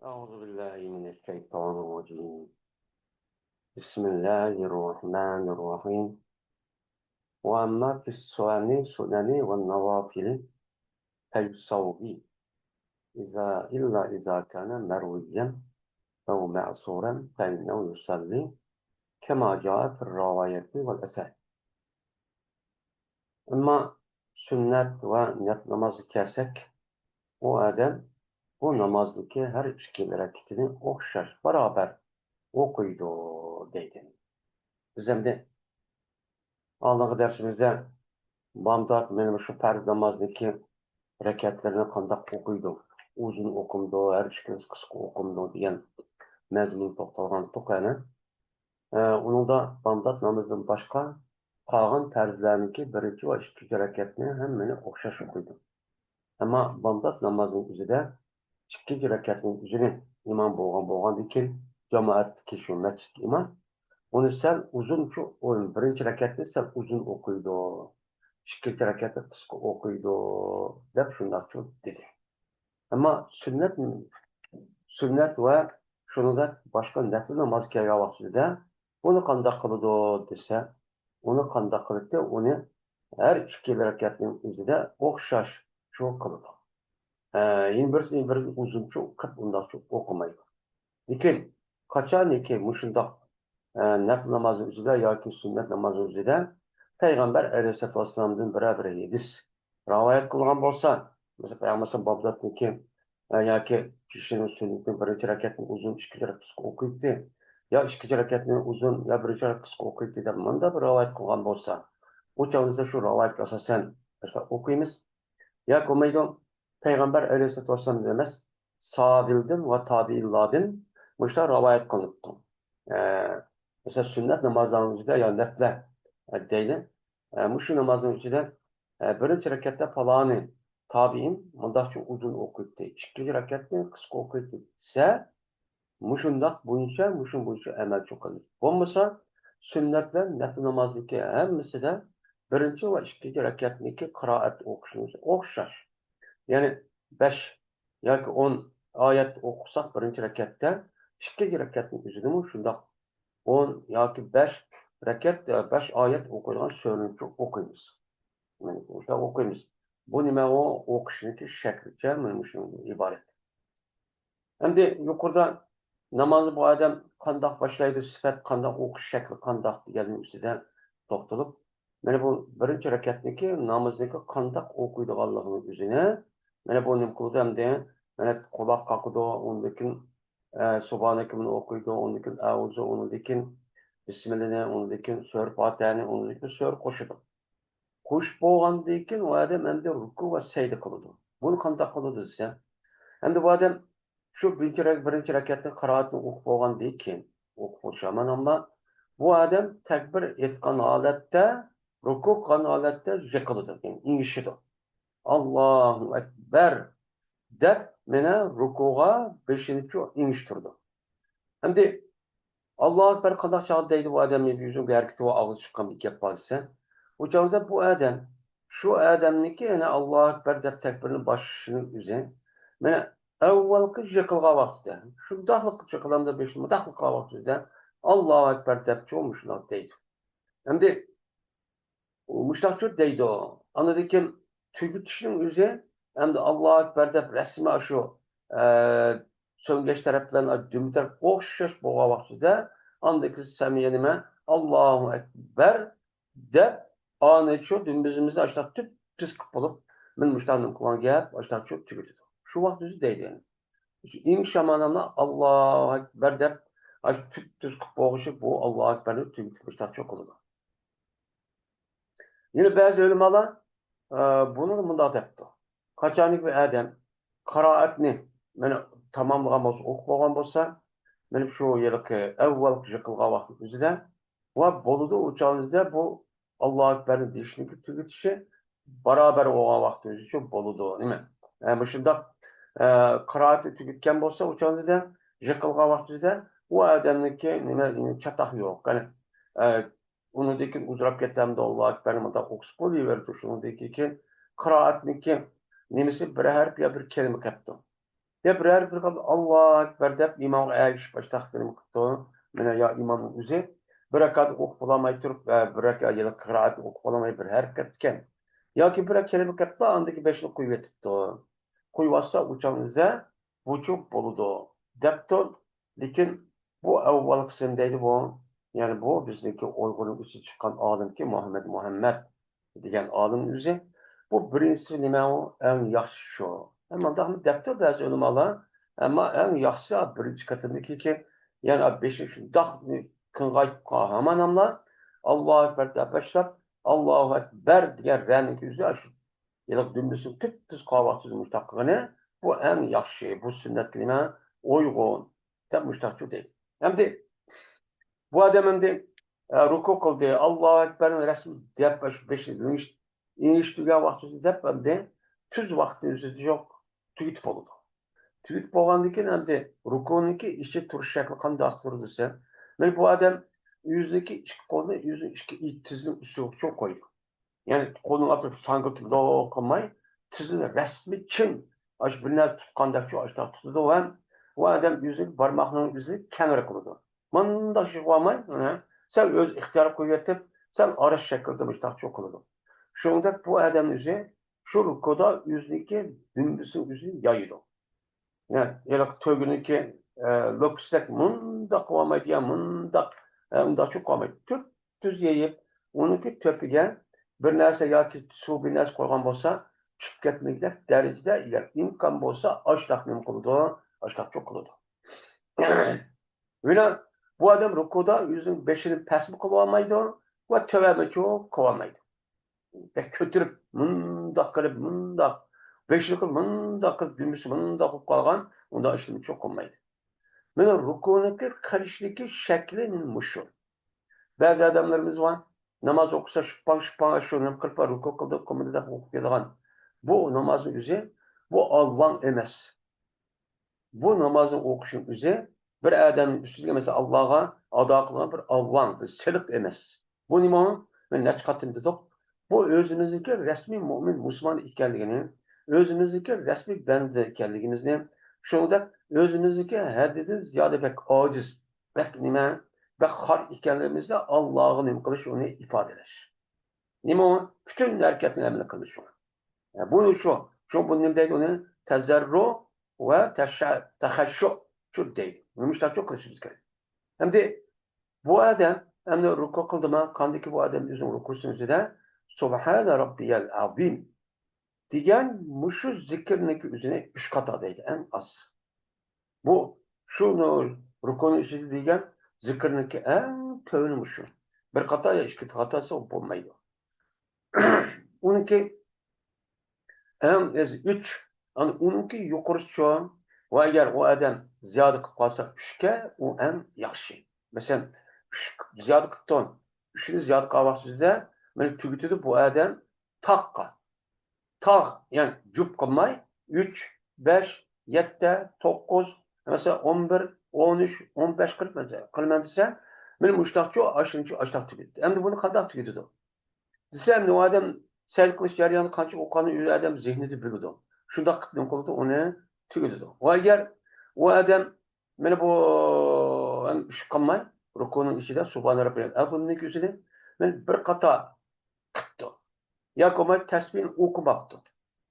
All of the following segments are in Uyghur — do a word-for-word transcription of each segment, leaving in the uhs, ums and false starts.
أعوذ بالله من الشيطان الرجيم. بسم الله الرحمن الرحيم. وأما في السنن، سنن والنوافل فيسوي، إذا، إلا إذا كان مرويا أو مأثورا فإنه يصلي كما جاء في الرواية والأثر. ئەمما سۈننەت ۋە نەپلى نامازغا كەلسەك، ئۇ ئادەم بۇ نامازنىڭكى ھەر ئىككى رەكىتىنى ئوخشاش، باراۋەر ئوقۇيدۇ، دەيدۇ. بىز ئەمدى ئالدىنقى دەرسىمىزدە بامدات مانا مۇشۇ پەرز نامازنىڭكى رەكەتلىرىنى قانداق ئوقۇيدۇ، ئۇزۇن ئوقۇمدۇ، ھەر ئىككىلىسى قىسقا ئوقۇمدۇ دېگەن مەزمۇنغا توختالغانتۇق ئەنە. ئە، ئۇنىڭدا بامدات نامىزىدىن باشقا قالغان پەرزلەرنىڭكى بىرىنچى ۋە ئىككىنچى رەكەتنى ھەممىنى ئوخشاش ئوقۇيدۇ. ئەمما بامدات نامازىنىڭ ئۆزىدە ئىككىنچى رەكەتنىڭ ئۆزىنى ئىمام بولغان، بولغاندىن كېيىن جامائەتتىكى شۇ مەسچىتتىكى ئىمام ئۇنى سەل ئۇزۇن، شۇ بىرىنچى رەكەتنى سەل ئۇزۇن ئوقۇيدۇ، ئىككىنچى رەكەتنى قىسقا ئوقۇيدۇ، دەپ شۇنداقچۇ دېدى. ئەمما سۈننەت، سۈننەت ۋە شۇنىڭدەك باشقا نەپلى ناماز كەلگەن ۋاقتىدا بۇنى قانداق قىلىدۇ دېسە، ئۇنى قانداق قىلىدۇ؟ ئۇنى ھەر ئىككى رەكەتنىڭ ئۆزىدە ئوخشاش شۇ قىلىدۇ. ئە، يەنە بىرسى، يەنە بىرسى ئۇزۇنچە قىلىپ ئۇنداقچە ئوقۇمايدۇ. لېكىن قاچانكى مۇشۇنداق، ئە، نەپلى نامازنىڭ ئۆزىدە ياكى سۈننەت نامازنىڭ ئۆزىدە پەيغەمبەر ئەلەيھىسسالاتۇ ۋەسسالامدىن بىرەر بىر ھەدىس رىۋايەت قىلغان بولسا، مەسىلەن، پەيغەمبەر بامداتنىكى، ئە، ياكى كىشىنىڭ سۈننىتىنى بىرىنچى رەكەتنى ئۇزۇن، ئىككىنچى رەكەتنى قىسقا ئوقۇيتتى، يا ئىككىنچى رەكەتنى ئۇزۇن، يا بىرىنچى رەكەتنى قىسقا ئوقۇيتتى دەپ مۇنداق بىر رىۋايەت قىلغان بولسا، ئۇ چاغدا شۇ رىۋايەتكە ئاساسەن مەسىلەن ئوقۇيمىز. ياكى بولمايدۇ، پەيغەمبەر ئەلەيھىسسالاتۇ ۋەسسالامدىن ئەمەس، سابىلدىن ۋە تابىئىنلاردىن مۇشۇلار رىۋايەت قىلىنىپتۇ. ئە، مەسىلەن، سۈننەت نامازلارنىڭ ئىچىدە يا نەپلە، ئە، دەيلى. ئە، مۇشۇ نامازنىڭ ئىچىدە، ئە، بىرىنچى رەكەتتە پالانى تابىئىن مۇنداقچە ئۇزۇن ئوقۇيتتى، ئىككىنچى رەكەتنى قىسقا ئوقۇيتتى دېسە، مۇشۇنداق بويىچە، مۇشۇ بويىچە ئەمەلچۇ قىلىدۇ. بولمىسا، سۈننەت بىلەن نەپلى نامازنىڭكى ھەممىسىدە بىرىنچى ۋە ئىككىنچى رەكەتنىڭكى قىرائەت ئوقۇشىمىز ئوخشاش. يەنى بەش ياكى ئون ئايەت ئوقۇساق بىرىنچى رەكەتتە، ئىككىنچى رەكەتنىڭ ئۆزىدىمۇ شۇنداق ئون ياكى بەش رەكەت، بەش ئايەت ئوقۇيدىغان سۈرىنى ئوقۇيمىز. مانا شۇنداق ئوقۇيمىز. بۇ نېمە؟ ئۇ ئوقۇشنىڭكى شەكلىچە مانا مۇشۇنىڭدىن ئىبارەت. ئەمدى يۇقىرىدا نامازنى بۇ ئادەم قانداق باشلايدۇ، سۈپەت قانداق، ئوقۇش شەكلى قانداق دېگەننىڭ ئۈستىدە توختىلىپ، مانا بۇ بىرىنچى رەكەتنىكى نامىزىنىڭكى قانداق ئوقۇيدىغانلىقىنىڭ ئۆزىنى، مانا بۇ نېمە قىلىدۇ ئەمدى؟ مانا قۇلاق قاقىدۇ، ئۇندىن كېيىن، ئە، سۇبھانەكىمنى ئوقۇيدۇ، ئۇندىن كېيىن ئەئۇزۇ، ئۇنىڭدىن كېيىن بىسمىللىنى، ئۇنىڭدىن كېيىن سۈرە پاتىھەنى، ئۇنىڭدىن كېيىن سۈرە قوشىدۇ. قوشۇپ بولغاندىن كېيىن ئۇ ئادەم ئەمدى رۇكۇ ۋە سەجدە قىلىدۇ. بۇنى قانداق قىلىدۇ دېسە، ئەمدى بۇ ئادەم شۇ بىرىنچى رەك-، بىرىنچى رەكەتنىڭ قىرائىتىنى ئوقۇپ بولغاندىن كېيىن، ئوقۇپ بولۇش ئامال ئەمما، بۇ ئادەم تەكبىر ئېيتقان ھالەتتە، رۇكۇ قىلغان ھالەتتە يىقىلىدۇ، يەنى ئېڭىشىدۇ. ئاللاھۇ ئەكبەر دەپ، مانا رۇكۇغا بېشىنى شۇ ئېڭىشتۈرىدۇ. ئەمدى ئاللاھۇ ئەكبەر قانداق چاغدا دەيدۇ بۇ ئادەم، يۈزىنىڭ ھەرىكىتى ۋە ئاغزى چىققان بىر گەپ بار دېسە، ئۇ چاغدا بۇ ئادەم، شۇ ئادەمنىڭكى يەنە ئاللاھۇ ئەكبەر دەپ تەكبىرنى باشلىشىنىڭ ئۆزى، مانا ئەۋۋەلقى يىقىلغان ۋاقتىدا، شۇنداقلىققا يىقىلامدا بېشىنى مۇنداقلىق قىلغان ۋاقتىدا ئاللاھۇ ئەكبەر دەپ شۇ مۇشۇنداق دەيدۇ. ئەمدى مۇشۇنداقچۇ دەيدۇ. ئاندىن كېيىن تۈگىتىشنىڭ ئۆزى ئەمدى ئاللاھۇ ئەكبەر دەپ رەسمىي شۇ، ئە، سۆڭگەچ تەرەپ بىلەن دۈمبە تەرەپ ئوخشاش بولغان ۋاقتىدا ئاندىن كېيىن سەمىيە نېمە؟ ئاللاھۇ ئەكبەر دەپ ئانىچۇ دۈمبىزىمىزنى ئاشۇنداق تۈپتۈز قىلىپ بولۇپ، مەن مۇشۇنداق نېمە قىلغان گەپ، ئاشۇنداقچۇ تۈگىتىدۇ. شۇ ۋاقىت ئۆزى دەيدۇ يەنە. ئىنشاماللا ئاللاھۇ ئەكبەر دەپ، ئاشۇ تۈپتۈز قىلىپ بولغۇچە بۇ ئاللاھۇ ئەكبەرنى تۈگىتىپ مۇشۇنداقچۇ قىلىدۇ. يەنە بەزى ئۆلىمالار، ئە، بۇنى مۇنداق دەپتۇ. قاچانكى بىر ئادەم قىرائەتنى، مانا، تاماملىغان بولسا، ئوقۇپ بولغان بولسا، مانا شۇ ھېلىقى ئەۋۋەلقى يىقىلغان ۋاقىتنىڭ ئۆزىدە ۋە بولىدۇ، ئۇ چاغدا بۇ ئاللاھۇ ئەكبەرنى دېيىشنىڭكى تۈگىتىشى بارابەر بولغان ۋاقتىدا شۇ بولىدۇ، نېمە؟ ئە، مۇشۇنداق، ئە، قىرائەتنى تۈگىتكەن بولسا، ئۇ چاغدا يىقىلغان ۋاقتىدا ئۇ ئادەمنىڭكى نېمە، چاتاق يوق. يەنى، ئە، ئۇنىڭدىن كېيىن ئۇزىراپ كەتتى ھەمدە ئاللاھۇ ئەكبەرنى مۇنداق ئوقۇسا بولۇۋېرىدۇ. شۇنىڭدىن كېيىن قىرائەتنىڭكى نېمىسى بىر ھەرپ يا بىر كەلىمە كەپتۇ. يا بىرەر بىر ئاللاھۇ ئەكبەر دەپ ئىمامغا ئەگىشىپ ئاشتاق نېمە قىپتۇ. مانا يا ئىمامنىڭ ئۆزى بىر رەكەت ئوقۇپ بولالماي تۇرۇپ، ئە، بىر رەكەت يا قىرائەت ئوقۇپ بولالماي بىر ھەرىكەت قىپتىكەن. ياكى بىر كەلىمە قىپلا ئاندىكى بېشىنى قويۇۋېتىپتۇ. قويۇۋاتسا ئۇ چاغدا بۇچۇ بولىدۇ دەپتۇ. لېكىن بۇ ئاۋۋالقىسىنى دەيدۇ بۇ. يەنى بۇ بىزنىڭكى ئۇيغۇرنىڭ ئىچىدىن چىققان ئالىمكى مۇھەممەد مۇھەممەد دېگەن ئالىم ئۆزى. بۇ بىرىنچىسى نېمە ئۇ؟ ئەڭ ياخشى شۇ. ھە، مۇنداقمۇ دەپتۇ بەزى ئۆلىمالار. ئەمما ئەڭ ياخشىسى بىرىنچى قېتىمدىكى كېيىن، يەنى بېشى شۇنداق قىڭغايتىپ قالغان ھامان ئاللاھۇ ئەكبەر دەپ باشلاپ، ئاللاھۇ ئەكبەر دېگەن رەنىڭ ئۆزى شۇ ھېلىقى دۈمبىسىنى تۈپتۈز قاۋاقچىدىن مۇشتاق قىلغىنى، بۇ ئەڭ ياخشى، بۇ سۈننەت كەلىمە، ئۇيغۇن، دەپ مۇشتاقچۇ دەيدۇ. ئەمدى بۇ ئادەم ئەمدى، ئە، رۇكۇ قىلدى، ئاللاھۇ ئەكبەرنى رەسمىي دەپ، بېشىنى ئېڭىشتۈرگەن ۋاقتىدا دەپ ئەمدى تۈز ۋاقىتنى ئۆزىدە يوق، تۈگىتىپ بولىدۇ. تۈگىتىپ بولغاندىن كېيىن ئەمدى رۇكۇنىڭكى ئىچى تۇرۇش شەكلى قانداق تۇرىدۇ دېسە، مانا بۇ ئادەم ئۆزىنىڭكى ئىككى قولىنى ئۆزىنىڭ ئىككى تىزىنىڭ ئۈستىگە قويىدۇ. يەنى قولىنى ئاپىرىپ ساڭگىلىتىپ دوق قىلماي، تىزىنى رەسمىي چىڭ، ئاشۇ بىر نەرسە تۇتقاندەكچۇ ئاشۇنداق تۇتىدۇ ھەم ئۇ ئادەم ئۆزىنىڭ بارماقلىرىنى ئۆزى كەڭرى قىلىدۇ. مۇنداق شۇ قىلالماي، مانا، سەل ئۆزى ئىختىيار قويۇۋېتىپ، سەل ئارىش شەكىلدە مۇشۇنداقچۇ قىلىدۇ. شۇنىڭدەك بۇ ئادەم ئۆزى شۇ رۇكۇدا ئۆزىنىڭكى دۈمبىسىنى ئۆزى يايىدۇ. يا، ھېلىقى تۆگىنىڭكى، ئە، لوپكىسىدەك مۇنداق قىلالمايدۇ، يا مۇنداق، ئە، ئۇنداقچۇ قىلالمايدۇ. تۈپتۈز يېيىپ، ئۇنىڭكى تۆپىگە بىر نەرسە ياكى سۇ، بىر نەرسە قويغان بولسا، چۈشۈپ كەتمىگۈدەك دەرىجىدە، ئەگەر ئىمكان بولسا، ئاشتاق نېمە قىلىدۇ؟ ئاشتاقچۇ قىلىدۇ. ۋىنا، بۇ ئادەم رۇكۇدا ئۆزىنىڭ بېشىنى پەسمۇ قىلىۋالمايدۇ ۋە تۆۋەنمۇچۇ قىلىۋالمايدۇ. بەك كۆتۈرۈپ، مۇنداق قىلىپ، مۇنداق، بېشىنى قىلىپ، مۇنداق قىلىپ، دۈمبىسى مۇنداق بولۇپ قالغان، ئۇنداق ئىشنى چوقۇم قىلمايدۇ. مانا رۇكۇنىڭكى قىلىشتىكى شەكلى مۇشۇ. بەزى ئادەملىرىمىز بار، ناماز ئوقۇسا شىپپاڭ، شىپپاڭ، شۇ نېمە قىلىپ، رۇكۇ قىلدى، قىلمىدى دەپ ئوقۇپ كېتىدىغان. بۇ نامازنىڭ ئۆزى، بۇ ئالۋاڭ ئەمەس. بۇ نامازنى ئوقۇشنىڭ ئۆزى بىر ئادەمنىڭ ئۈستىگە، مەسىلەن، ئاللاغا ئادا قىلغان بىر ئالۋاڭ، بىر سېلىق ئەمەس. بۇ نېمە؟ مەن نەچچە قېتىم دېدۇق. بۇ ئۆزىمىزنىڭكى رەسمىي مۆمىن، مۇسۇلمان ئىكەنلىكىنى، ئۆزىمىزنىڭكى رەسمىي بەندە ئىكەنلىكىمىزنى، شۇنىڭدەك ئۆزىمىزنىڭكى ھەددىدىن زىيادە بەك ئاجىز، بەك نېمە، بەك خار ئىكەنلىكىمىزنى ئاللاغا نېمە قىلىش، ئۇنى ئىپادىلەش. نېمە ئۇ؟ پۈتۈن ھەرىكەتنى ئەمەلىي قىلىش شۇ. بۇ شۇ. شۇ بۇنى نېمە دەيدۇ ئۇنى؟ تەزەررۇ ۋە تەشە-، تەخەششۇ شۇ دەيدۇ. مۇشۇنداقچۇ قىلىشىمىز كېرەك. ئەمدى بۇ ئادەم ئەمدى رۇكۇ قىلدىما؟ قاندىكى بۇ ئادەم ئۆزىنىڭ رۇكۇسىنىڭ ئۆزىدە سۇبھانە رەببىيەل ئەزىم دېگەن مۇشۇ زىكىرنىڭكى ئۆزىنى ئۈچ قاتا دەيدۇ، ئەڭ ئاز. بۇ شۇ رۇكۇنىڭ ئىچىدە دېگەن زىكىرنىڭكى ئەڭ تۆۋىنى مۇشۇ. بىر قاتا يا ئىككى قاتاسى بولمايدۇ. ئۇنىڭكى ئەڭ ئېزى ئۈچ، ئەنە ئۇنىڭكى يۇقىرىسىچۇ؟ ۋە ئەگەر ئۇ ئادەم زىيادە قىلىپ قالسا ئۈچكە، ئۇ ئەڭ ياخشى. مەسىلەن، ئۈچ زىيادە قىپتۇ. ئۈچنى زىيادە قىلغان ۋاقتىدا مانا تۈگىتىدۇ بۇ ئادەم تاغقا. تاغ، يەنى جۈپ قىلماي، ئۈچ، بەش، يەتتە، توققۇز، مەسىلەن، ئون بىر، ئون ئۈچ، ئون بەش قىلىپ، مەسىلەن، قىلىمەن دېسە، مانا مۇشۇنداقچۇ، ئاشۇنچە، ئاشۇنداق تۈگىدى. ئەمدى بۇنى قانداق تۈگىتىدۇ؟ دېسە، ئەمدى ئۇ ئادەم سەجدە قىلىش جەريانىدا قانچە ئوقۇغاننى ئۇ ئادەم زېھنىدە بىلىدۇ. شۇنداق قىلىپ نېمە قىلىدۇ؟ ئۇنى تۈگىتىدۇ. ۋە ئەگەر ئۇ ئادەم مانا بۇ ئىش قىلماي، رۇكۇنىڭ ئىچىدە سۇبھانە رەببىيەل ئەزىمنىڭ ئۆزىنى مانا بىر قاتا قىپتۇ. ياكى بولماي تەسبىھنى ئوقۇماپتۇ.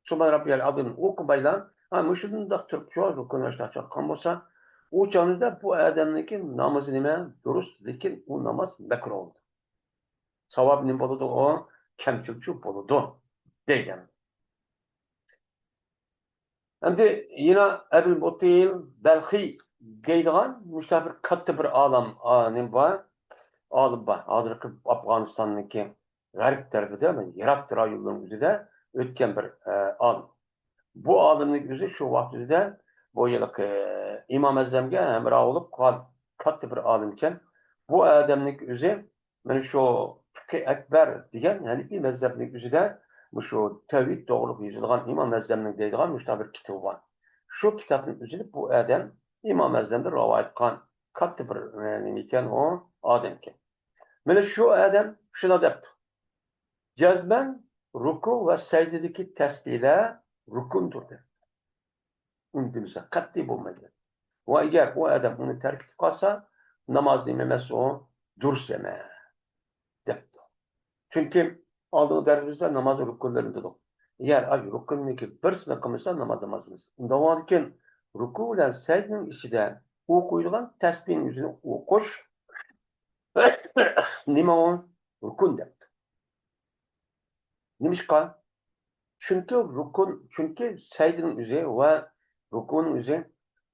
سۇبھان رەببىيەل ئەزىم ئوقۇمايلا، ھە، مۇشۇنداق تۇرۇپ شۇ رۇكۇنى ئاشۇنداق چاققان بولسا، ئۇ چاغدا بۇ ئادەمنىڭكى نامىزى نېمە؟ دۇرۇس، لېكىن ئۇ ناماز مەكرۇھ بولىدۇ. ساۋابى نېمە بولىدۇ ئۇ؟ كەمچىلچۇ بولىدۇ دەيدۇ. ئەمدى يەنە ئەبۇل مۇتىل بەلخىي دەيدىغان مۇشۇنداق بىر كاتتا بىر ئالىم، ئا، نېمە بار؟ ئالىم بار. ھازىرقى ئافغانىستاننىڭكى غەرب تەرىپىدە، يىراق رايونلارنىڭ ئۆزىدە ئۆتكەن بىر، ئە، ئالىم. بۇ ئالىمنىڭ ئۆزى شۇ ۋاقىت ئۆزىدە بۇ ھېلىقى ئىمام ئەزەمگە ھەمراھ بولۇپ قالغان كاتتا بىر ئالىم ئىكەن. بۇ ئادەمنىڭ ئۆزى مانا شۇ فىقھى ئەكبەر دېگەن ھەنىپىي مەزھەپنىڭ ئۆزىدە مۇشۇ تەۋھىد توغرۇلۇق يېزىلغان ئىمام ئەزەمنىڭ دەيدىغان مۇشۇنداق بىر كىتابى بار. شۇ كىتابنىڭ ئۆزىدە بۇ ئادەم ئىمام ئەزەمدىن رىۋايەت قىلغان كاتتا بىر، ئە، نېمە ئىكەن ئۇ ئادەم ئىكەن. مانا شۇ ئادەم شۇنداق دەپتۇ. جەزمەن رۇكۇ ۋە سەجدىدىكى تەسبىھلەر رۇكۇندۇر دەپ. ئۇنى دېمىسە قەتئىي بولمايدۇ. ۋە ئەگەر ئۇ ئادەم ئۇنى تەرك ئېتىپ قالسا، ناماز نېمە ئەمەس ئۇ، دۇرۇس ئەمەس، دەپتۇ. چۈنكى ئالدىنقى دەرسىمىزدە نامازنىڭ رۇكۇنلىرىنى دېدۇق. ئەگەر ئاشۇ رۇكۇننىڭكى بىرسىنى قىلمىسا، ناماز ناماز ئەمەس. ئۇنداق بولغاندىكىن رۇكۇ بىلەن سەجدىنىڭ ئىچىدە ئوقۇيدىغان تەسبىھنىڭ ئۆزىنى ئوقۇش نېمە ئۇ؟ رۇكۇن دەپتۇ. نېمىشقا؟ چۈنكى رۇكۇن، چۈنكى سەجدىنىڭ ئۆزى ۋە رۇكۇنىڭ ئۆزى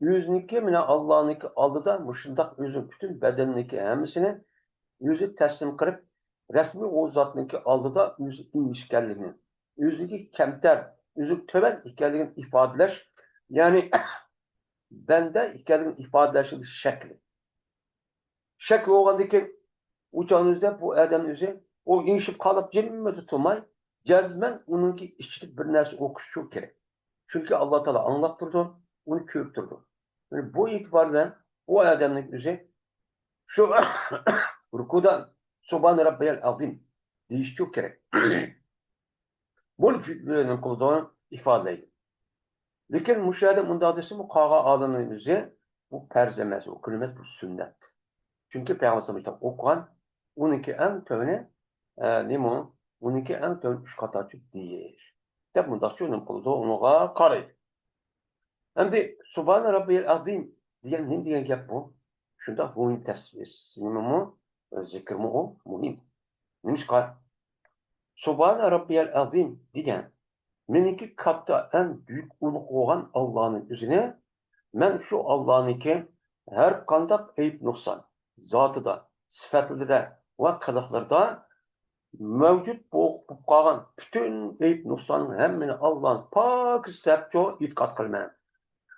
ئۆزىنىڭكى مانا ئاللانىڭكى ئالدىدا مۇشۇنداق ئۆزىنىڭ پۈتۈن بەدىنىنىڭكى ھەممىسىنى ئۆزى تەسلىم قىلىپ، رەسمىي ئۇ زاتنىڭكى ئالدىدا ئۆزى ئىنچىكەنلىكىنى، ئۆزىنىڭكى كەمتەر، ئۆزىنىڭ تۆۋەن ئىكەنلىكىنى ئىپادىلەش، يەنى بەندە ئىكەنلىكىنى ئىپادىلەشنىڭ شەكلى. شەك بولغاندىن كېيىن، ئۇ چاغنىڭ ئۆزىدە بۇ ئادەمنىڭ ئۆزى، ئۇ ئېڭىشىپ قالاپ جىممىدە تۇرماي، جەزمەن ئۇنىڭكى ئىچىدە بىر نەرسە ئوقۇشى كېرەك. چۈنكى ئاللا تائالا ئاڭلاپ تۇرىدۇ، ئۇنى كۆرۈپ تۇرىدۇ. يەنى بۇ ئېتىبار بىلەن بۇ ئادەمنىڭ ئۆزى شۇ رۇكۇدا سۇبھان رەببىيەل ئەزىم دېيىشى كېرەك. بۇنى نېمە قىلىدۇ؟ ئىپادىلەيدۇ. لېكىن مۇشۇ يەردە مۇنداق دېسىمۇ، قالغان ئالىمنىڭ ئۆزى بۇ پەرز ئەمەس، ئۇ كۈن ئەمەس، بۇ سۈننەت. چۈنكى پەيغەمبەر ئوقۇغان، ئۇنىڭكى ئەڭ تۆۋىنى، ئە، نېمە ئۇ؟ ئۇنىڭكى ئەڭ تۆۋىنى ئۈچ قاتارچە دېيىش. دەپ مۇنداقچە نېمە قىلىدۇ، ئۇنىڭغا قارايدۇ. ئەمدى سۇبھانە رەببىيەل ئەزىم دېگەن نېمە دېگەن گەپ بۇ؟ شۇنداق مۇھىم تەس-، نېمىمۇ، زىكىرمۇ ئۇ مۇھىم. نېمىشقا؟ سۇبھانە رەببىيەل ئەزىم دېگەن مېنىڭكى كاتتا، ئەڭ بۈيۈك، ئۇلۇغ بولغان ئاللانىڭ ئۆزىنى، مەن شۇ ئاللانىڭكى ھەر قانداق ئەيىب نۇقسان، زاتىدا، سۈپەتلىرىدە ۋە قىلىقلىرىدا مەۋجۇت بولۇپ قالغان پۈتۈن ئەيىب نۇقساننىڭ ھەممىنى ئاللانى پاكىز دەپچۇ ئېتىقاد قىلىمەن.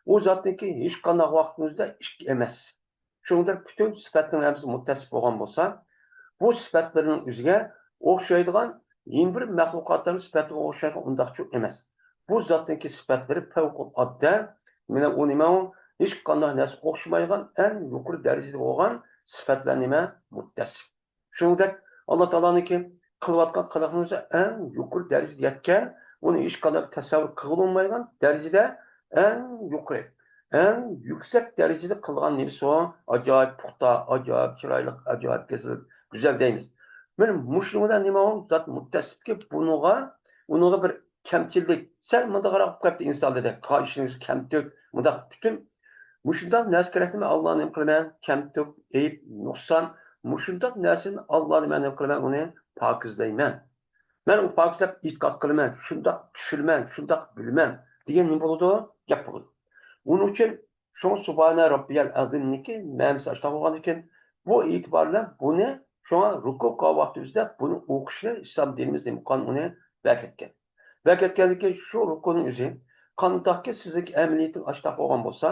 ئۇ زاتنىڭكى ھېچقانداق ۋاقىتنىڭ ئۆزىدە ئىككى ئەمەس. شۇنىڭدەك پۈتۈن سۈپەتنىڭ ھەممىسى مۇتتەسىپ بولغان بولسا، بۇ سۈپەتلىرىنىڭ ئۆزىگە ئوخشايدىغان يەنە بىر مەخلۇقاتلارنىڭ سۈپەتلىرىگە ئوخشايدىغان ئۇنداقچۇ ئەمەس. بۇ زاتنىڭكى سۈپەتلىرى پەۋقۇلئاددە، مانا ئۇ نېمە ئۇ؟ ھېچقانداق نەرسىگە ئوخشىمايدىغان ئەڭ يۇقىرى دەرىجىدە بولغان سۈپەتلەر نېمە؟ مۇتتەسىپ. شۇنىڭدەك ئاللا تائالانىڭكى قىلىۋاتقان قىلىقلىرى ئەڭ يۇقىرى دەرىجىگە يەتكەن، ئۇنى ھېچقانداق تەسەۋۋۇر قىلغىلى بولمايدىغان دەرىجىدە ئەڭ يۇقىرى، ئەڭ يۈكسەك دەرىجىدە قىلغان نېمىسى ئۇ؟ ئاجايىپ پۇختا، ئاجايىپ چىرايلىق، ئاجايىپ گۈزەل، گۈزەل دەيمىز. مانا مۇشۇنىڭ بىلەن نېمە ئۇ؟ زات مۇتتەسىپكى بۇنىڭغا، ئۇنىڭغا بىر كەمچىللىك، سەل مۇنداق قاراپ قويۇپتۇ ئىنسان دېدى. قايىشىنىڭ كەمتۈك، مۇنداق پۈتۈن مۇشۇنداق نەرسە كېرەكتىمۇ؟ ئاللا نېمە قىلىمەن؟ كەمتۈك، ئەيىب، نۇقسان، مۇشۇنداق نەرسىدىن ئاللا نېمە، نېمە قىلىمەن؟ ئۇنى پاكىزلەيمەن. مەن ئۇ پاكىز دەپ ئېتىقاد قىلىمەن، شۇنداق چۈشىنىمەن، شۇنداق بىلىمەن دېگەن نېمە بولىدۇ؟ گەپ بولىدۇ. ئۇنىڭ ئۈچۈن شۇڭا سۇبھانە رەببىيەل ئەزىمنىڭكى مەنىسى ئاشۇنداق بولغاندىكىن، بۇ ئېتىبار بىلەن بۇنى شۇڭا رۇكۇ قىلغان ۋاقتىمىزدا بۇنى ئوقۇشنى ئىسلام دىنىمىز نېمە قىلغان؟ ئۇنى بەكىتكەن. بەكىتكەندىكىن شۇ رۇكۇنىڭ ئۆزى قانداقكى سىزنىڭكى ئەمەلىيىتىڭ ئاشۇنداق بولغان بولسا،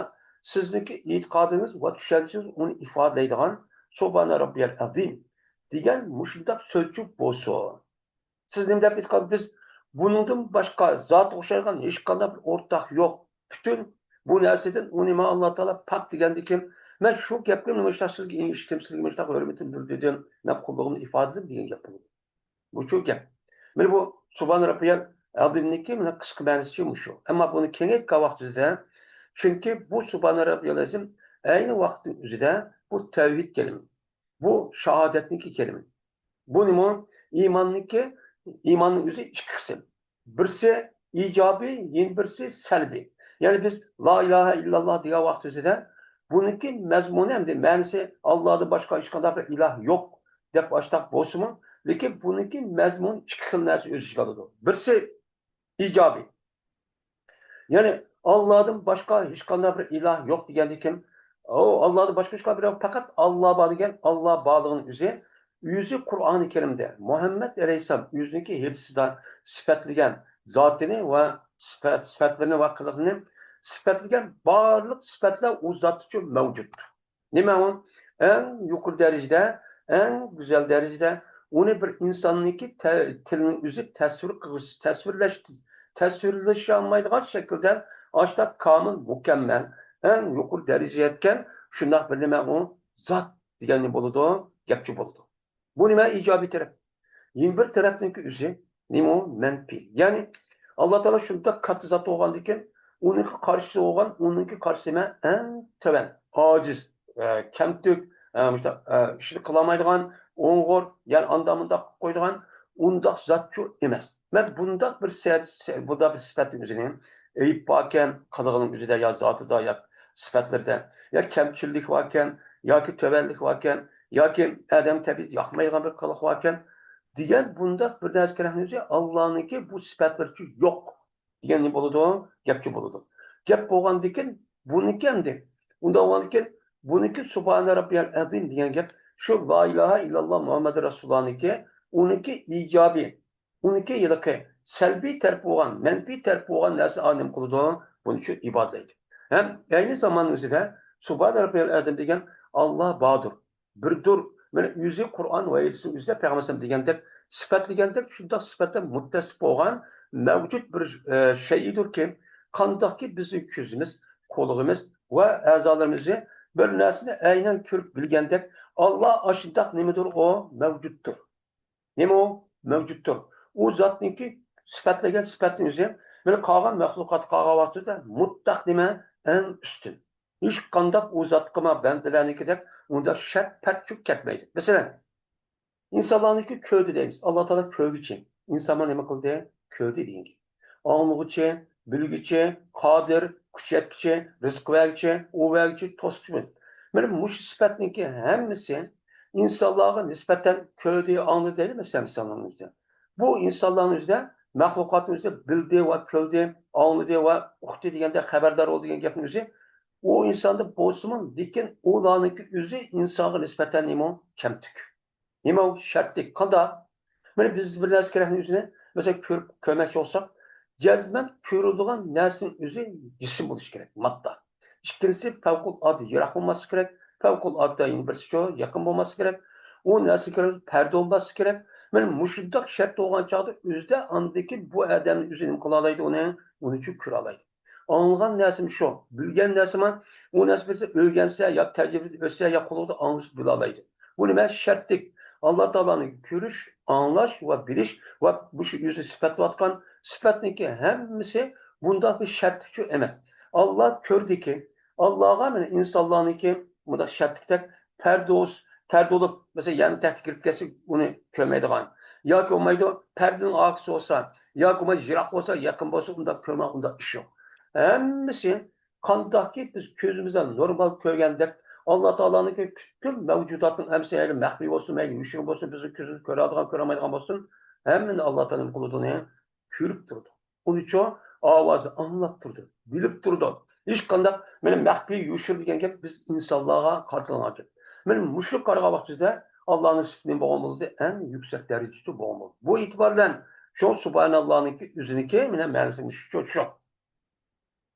سىزنىڭكى ئېتىقادىڭىز ۋە چۈشەنچىڭىز ئۇنى ئىپادىلەيدىغان سۇبھانە رەببىيەل ئەزىم دېگەن مۇشۇنداق سۆزچۈك بولسۇن. سىز نېمە دەپ ئېيتقان؟ بىز بۇنىڭدىن باشقا زاتقا ئوخشايدىغان ھېچقانداق بىر ئورتاق يوق. پۈتۈن بۇ نەرسىدىن ئۇنى مانا ئاللا تائالا پاك دېگەندىكىن، مەن شۇ گەپنى مۇشۇنداق سىزگە ئېيتتىم، سىزگە مۇشۇنداق ھۆرمىتىمنى بىلدۈردۈم، مەن قۇللۇقۇمنى ئىپادىلىدىم دېگەن گەپ بولىدۇ. بۇچۇ گەپ. مانا بۇ سۇبھان رەببىيەل ئەزىمنىڭكى مانا قىسقا مەنىسى مۇشۇ. ئەمما بۇنى كېڭەيتكەن ۋاقتىدا، چۈنكى بۇ سۇبھان رەببىيەل ئەزىم ئەينى ۋاقىتنىڭ ئۆزىدە بۇ تەۋھىد كەلىمە، بۇ شاھادەتنىڭكى كەلىمە. بۇ نېمە؟ ئىماننىڭكى، ئىماننىڭ ئۆزى ئىككى قىسىم. بىرسى ئىجابىي، يەنە بىرسى سەلبىي. يەنى بىز لا ئىلاھە ئىللاللا دېگەن ۋاقتىمىزدا بۇنىڭكى مەزمۇنى ھەمدە مەنىسى ئاللادىن باشقا ھېچقانداق بىر ئىلاھ يوق دەپ ئاشتاق بولسىمۇ، لېكىن بۇنىڭكى مەزمۇنى ئىككى خىل نەرسە ئۆز ئىچىگە ئالىدۇ. بىرسى ئىجابىي. يەنى ئاللادىن باشقا ھېچقانداق بىر ئىلاھ يوق دېگەندىكىن، ئۇ ئاللادىن باشقا ھېچقانداق بىر، پەقەت ئاللا بار دېگەن، ئاللا بارلىقىنىڭ ئۆزى، ئۆزى قۇرئانى كەرىمدە مۇھەممەد ئەلەيھىسسالام ئۆزىنىڭكى ھېدىسىدا سۈپەتلىگەن زاتىنى ۋە سۈپەت، سۈپەتلىرىنى ۋە قىلىقىنى سۈپەتلىگەن بارلىق سۈپەتلەر ئۇ زاتتىچۇ مەۋجۇت. نېمە ئۇ؟ ئەڭ يۇقىرى دەرىجىدە، ئەڭ گۈزەل دەرىجىدە ئۇنى بىر ئىنساننىڭكى تە-، تىلىنىڭ ئۆزى تەسۋىر قىلغۇسى، تەسۋىرلەش، تەسۋىرلىشالمايدىغان شەكىلدە ئاشتا كامىل، مۇكەممەل، ئەڭ يۇقىرى دەرىجىگە يەتكەن شۇنداق بىر نېمە ئۇ زات دېگەن نېمە بولىدۇ؟ گەپچى بولىدۇ. بۇ نېمە؟ ئىجابىي تەرەپ. يەنە بىر تەرەپنىڭكى ئۆزى نېمە ئۇ؟ مەنپىي. يەنى ئاللا تائالا شۇنداق كاتتا زات بولغاندىكىن، ئۇنىڭكى قارشىسى بولغان، ئۇنىڭكى قارشىسى نېمە؟ ئەڭ تۆۋەن، ئاجىز، ئە، كەمتۈك، ئە، مۇشۇنداق، ئە، ئىشنى قىلالمايدىغان، ئوڭغۇر، يەنى ئاندا-مۇنداق قىلىپ قويىدىغان، ئۇنداق زاتچۇ ئەمەس. مەن بۇنداق بىر سە-، سە-، بۇنداق بىر سۈپەتنىڭ ئۆزىنى، ئەيىب باركەن قىلىقىنىڭ ئۆزىدە يا زاتىدا يا سۈپەتلىرىدە، يا كەمچىللىك باركەن ياكى تۆۋەنلىك باركەن ياكى ئادەم تەبىئىتى ياقمايدىغان بىر قىلىق باركەن دېگەن بۇنداق بىر نەرسە كېرەكنىڭ ئۆزى ئاللانىڭكى بۇ سۈپەتلىرىچۇ يوق. دېگەن نېمە بولىدۇ؟ گەپچۇ بولىدۇ. گەپ بولغاندىكىن بۇنىكى ئەمدى. ئۇنداق بولغاندىكىن بۇنىكى سۇبھانە رەببىيەل ئەزىم دېگەن گەپ شۇ لا ئىلاھە ئىللاللا مۇھەممەد رەسۇلۇللانىڭكى، ئۇنىڭكى ئىجابىي، ئۇنىڭكى ھېلىقى سەلبىي تەرىپى بولغان، مەنپىي تەرىپى بولغان نەرسىنى ئا نېمە قىلىدۇ؟ بۇنى شۇ ئىپادىلەيدۇ. ھەم ئەينى زاماننىڭ ئۆزىدە سۇبھانە رەببىيەل ئەزىم دېگەن ئاللا باردۇر. بىردۇر، مانا ئۆزى قۇرئان ۋە ھەدىسنىڭ ئۆزىدە پەيغەمبەر ئەلەيھىسسالام دېگەندەك، سۈپەتلىگەندەك، شۇنداق سۈپەتتە مۇتتەسىپ بولغان مەۋجۇت بىر، ئە، شەيئىدۇركى، قانداقكى بىزنىڭ كۆزىمىز، قۇلىقىمىز ۋە ئەزالىرىمىزنى بىر نەرسىنى ئەينەن كۆرۈپ بىلگەندەك، ئاللا ئاشۇنداق نېمىدۇر ئۇ مەۋجۇتتۇر. نېمە ئۇ؟ مەۋجۇتتۇر. ئۇ زاتنىڭكى سۈپەتلىگەن سۈپەتنىڭ ئۆزى، مانا قالغان مەخلۇقات قالغان ۋاقتىدا مۇتلەق نېمە؟ ئەڭ ئۈستۈن. ھېچقانداق ئۇ زاتقىمۇ بەندىلەرنىڭكىدەك ئۇنداق شەرت پەرق چۈشۈپ كەتمەيدۇ. مەسىلەن، ئىنسانلارنىڭكى كۆردى دەيمىز. ئاللا تائالا كۆرگۈچى. ئىنسانمۇ نېمە قىلدى؟ كۆردى دېگەن گەپ. ئاڭلىغۇچى، بىلگۈچى، قادىر، كۈچ يەتكۈچى، رىزىق بەرگۈچى، ئۇ بەرگۈچى، توسقۇچى. مانا مۇشۇ سۈپەتنىڭكى ھەممىسى ئىنسانلارغا نىسبەتەن كۆردى، ئاڭلىدى دەيلى، مەسىلەن، ئىنسانلارنىڭ ئۆزىدە. بۇ ئىنسانلارنىڭ ئۆزىدە، مەخلۇقاتنىڭ ئۆزىدە بىلدى ۋە كۆردى، ئاڭلىدى ۋە ئۇقتى دېگەندە خەۋەردار بولدى دېگەن گەپنىڭ ئۆزى ئۇ ئىنساندا بولسىمۇ، لېكىن ئۇلارنىڭكى ئۆزى ئىنسانغا نىسبەتەن نېمە؟ كەمتۈك. نېمە ئۇ؟ شەرتلىك. قانداق؟ مانا بىز بىر نەرسە كېرەكنى ئۆزىنى، مەسىلەن، كۆرۈپ، كۆرمەكچى بولساق، جەزمەن كۆرۈلىدىغان نەرسىنىڭ ئۆزى جىسىم بولۇشى كېرەك، ماددا. ئىككىنچىسى، پەۋقۇلئاددە يىراق بولماسلىقى كېرەك، پەۋقۇلئاددە يەنە بىرسى شۇ، يېقىن بولماسلىقى كېرەك. ئۇ نەرسە كېرەك، پەردە بولماسلىقى كېرەك. مانا مۇشۇنداق شەرت بولغان چاغدا ئۆزىدە ئاندىكى بۇ ئادەمنى ئۆزى نېمە قىلالايدۇ ئۇنى؟ ئۇنى چۈ كۆرەلايدۇ. ئاڭلىغان نەرسىمۇ شۇ، بىلگەن نەرسىمۇ، ئۇ نەرسە بىرسى ئۆگەنسە يا تەجرىبىدە ئۆتسە يا قۇلىقىدا ئاڭلىسا بىلالايدۇ. بۇ نېمە؟ شەرتلىك. ئاللا تائالانى كۆرۈش، ئاڭلاش ۋە بىلىش ۋە مۇشۇ ئۆزى سۈپەتلەۋاتقان سۈپەتنىڭكى ھەممىسى بۇنداق بىر شەرتلىكچۇ ئەمەس. ئاللا كۆردىكى، ئاللاغا مانا ئىنسانلارنىڭكى مۇنداق شەرتلىكتەك پەردوز، پەردە بولۇپ، مەسىلەن، يەرنىڭ تەكتىگە كىرىپ كەتسە، ئۇنى كۆرمەيدىغان. ياكى بولمايدۇ، پەردىنىڭ ئارقىسى بولسا، ياكى بولمايدۇ، يىراق بولسا، يېقىن بولسا، ئۇنداق كۆرمەي، ئۇنداق ئىش يوق. ھەممىسى قانداقكى بىز كۆزىمىزدە نورمال كۆرگەندەك، ئاللا تائالانىڭكى پۈتكۈل مەۋجۇداتنىڭ ھەممىسى، مەيلى مەخپىي بولسۇن، مەيلى يوشۇرۇن بولسۇن، بىزنىڭ كۆزىمىز كۆرەلىغان، كۆرەلمەيدىغان بولسۇن، ھەممىنى ئاللا تائالا نېمە قىلىدۇ، ئۇنى كۆرۈپ تۇرىدۇ. ئۇنىچۇ ئاۋازى ئاڭلاپ تۇرىدۇ، بىلىپ تۇرىدۇ. ھېچقانداق مانا مەخپىي يوشۇرۇن دېگەن گەپ بىز ئىنسانلارغا قارىتىلغان گەپ. مانا مۇشۇ قارىغان ۋاقتىمىزدا ئاللانىڭ سۈپىتى نېمە بولغان بولىدۇ؟ ئەڭ يۈكسەك دەرىجىدە بولغان بولىدۇ. بۇ ئېتىبار بىلەن شۇ سۇبھاناللانىڭكى ئۆزىنىكى مانا مەنىسى شۇ، شۇ.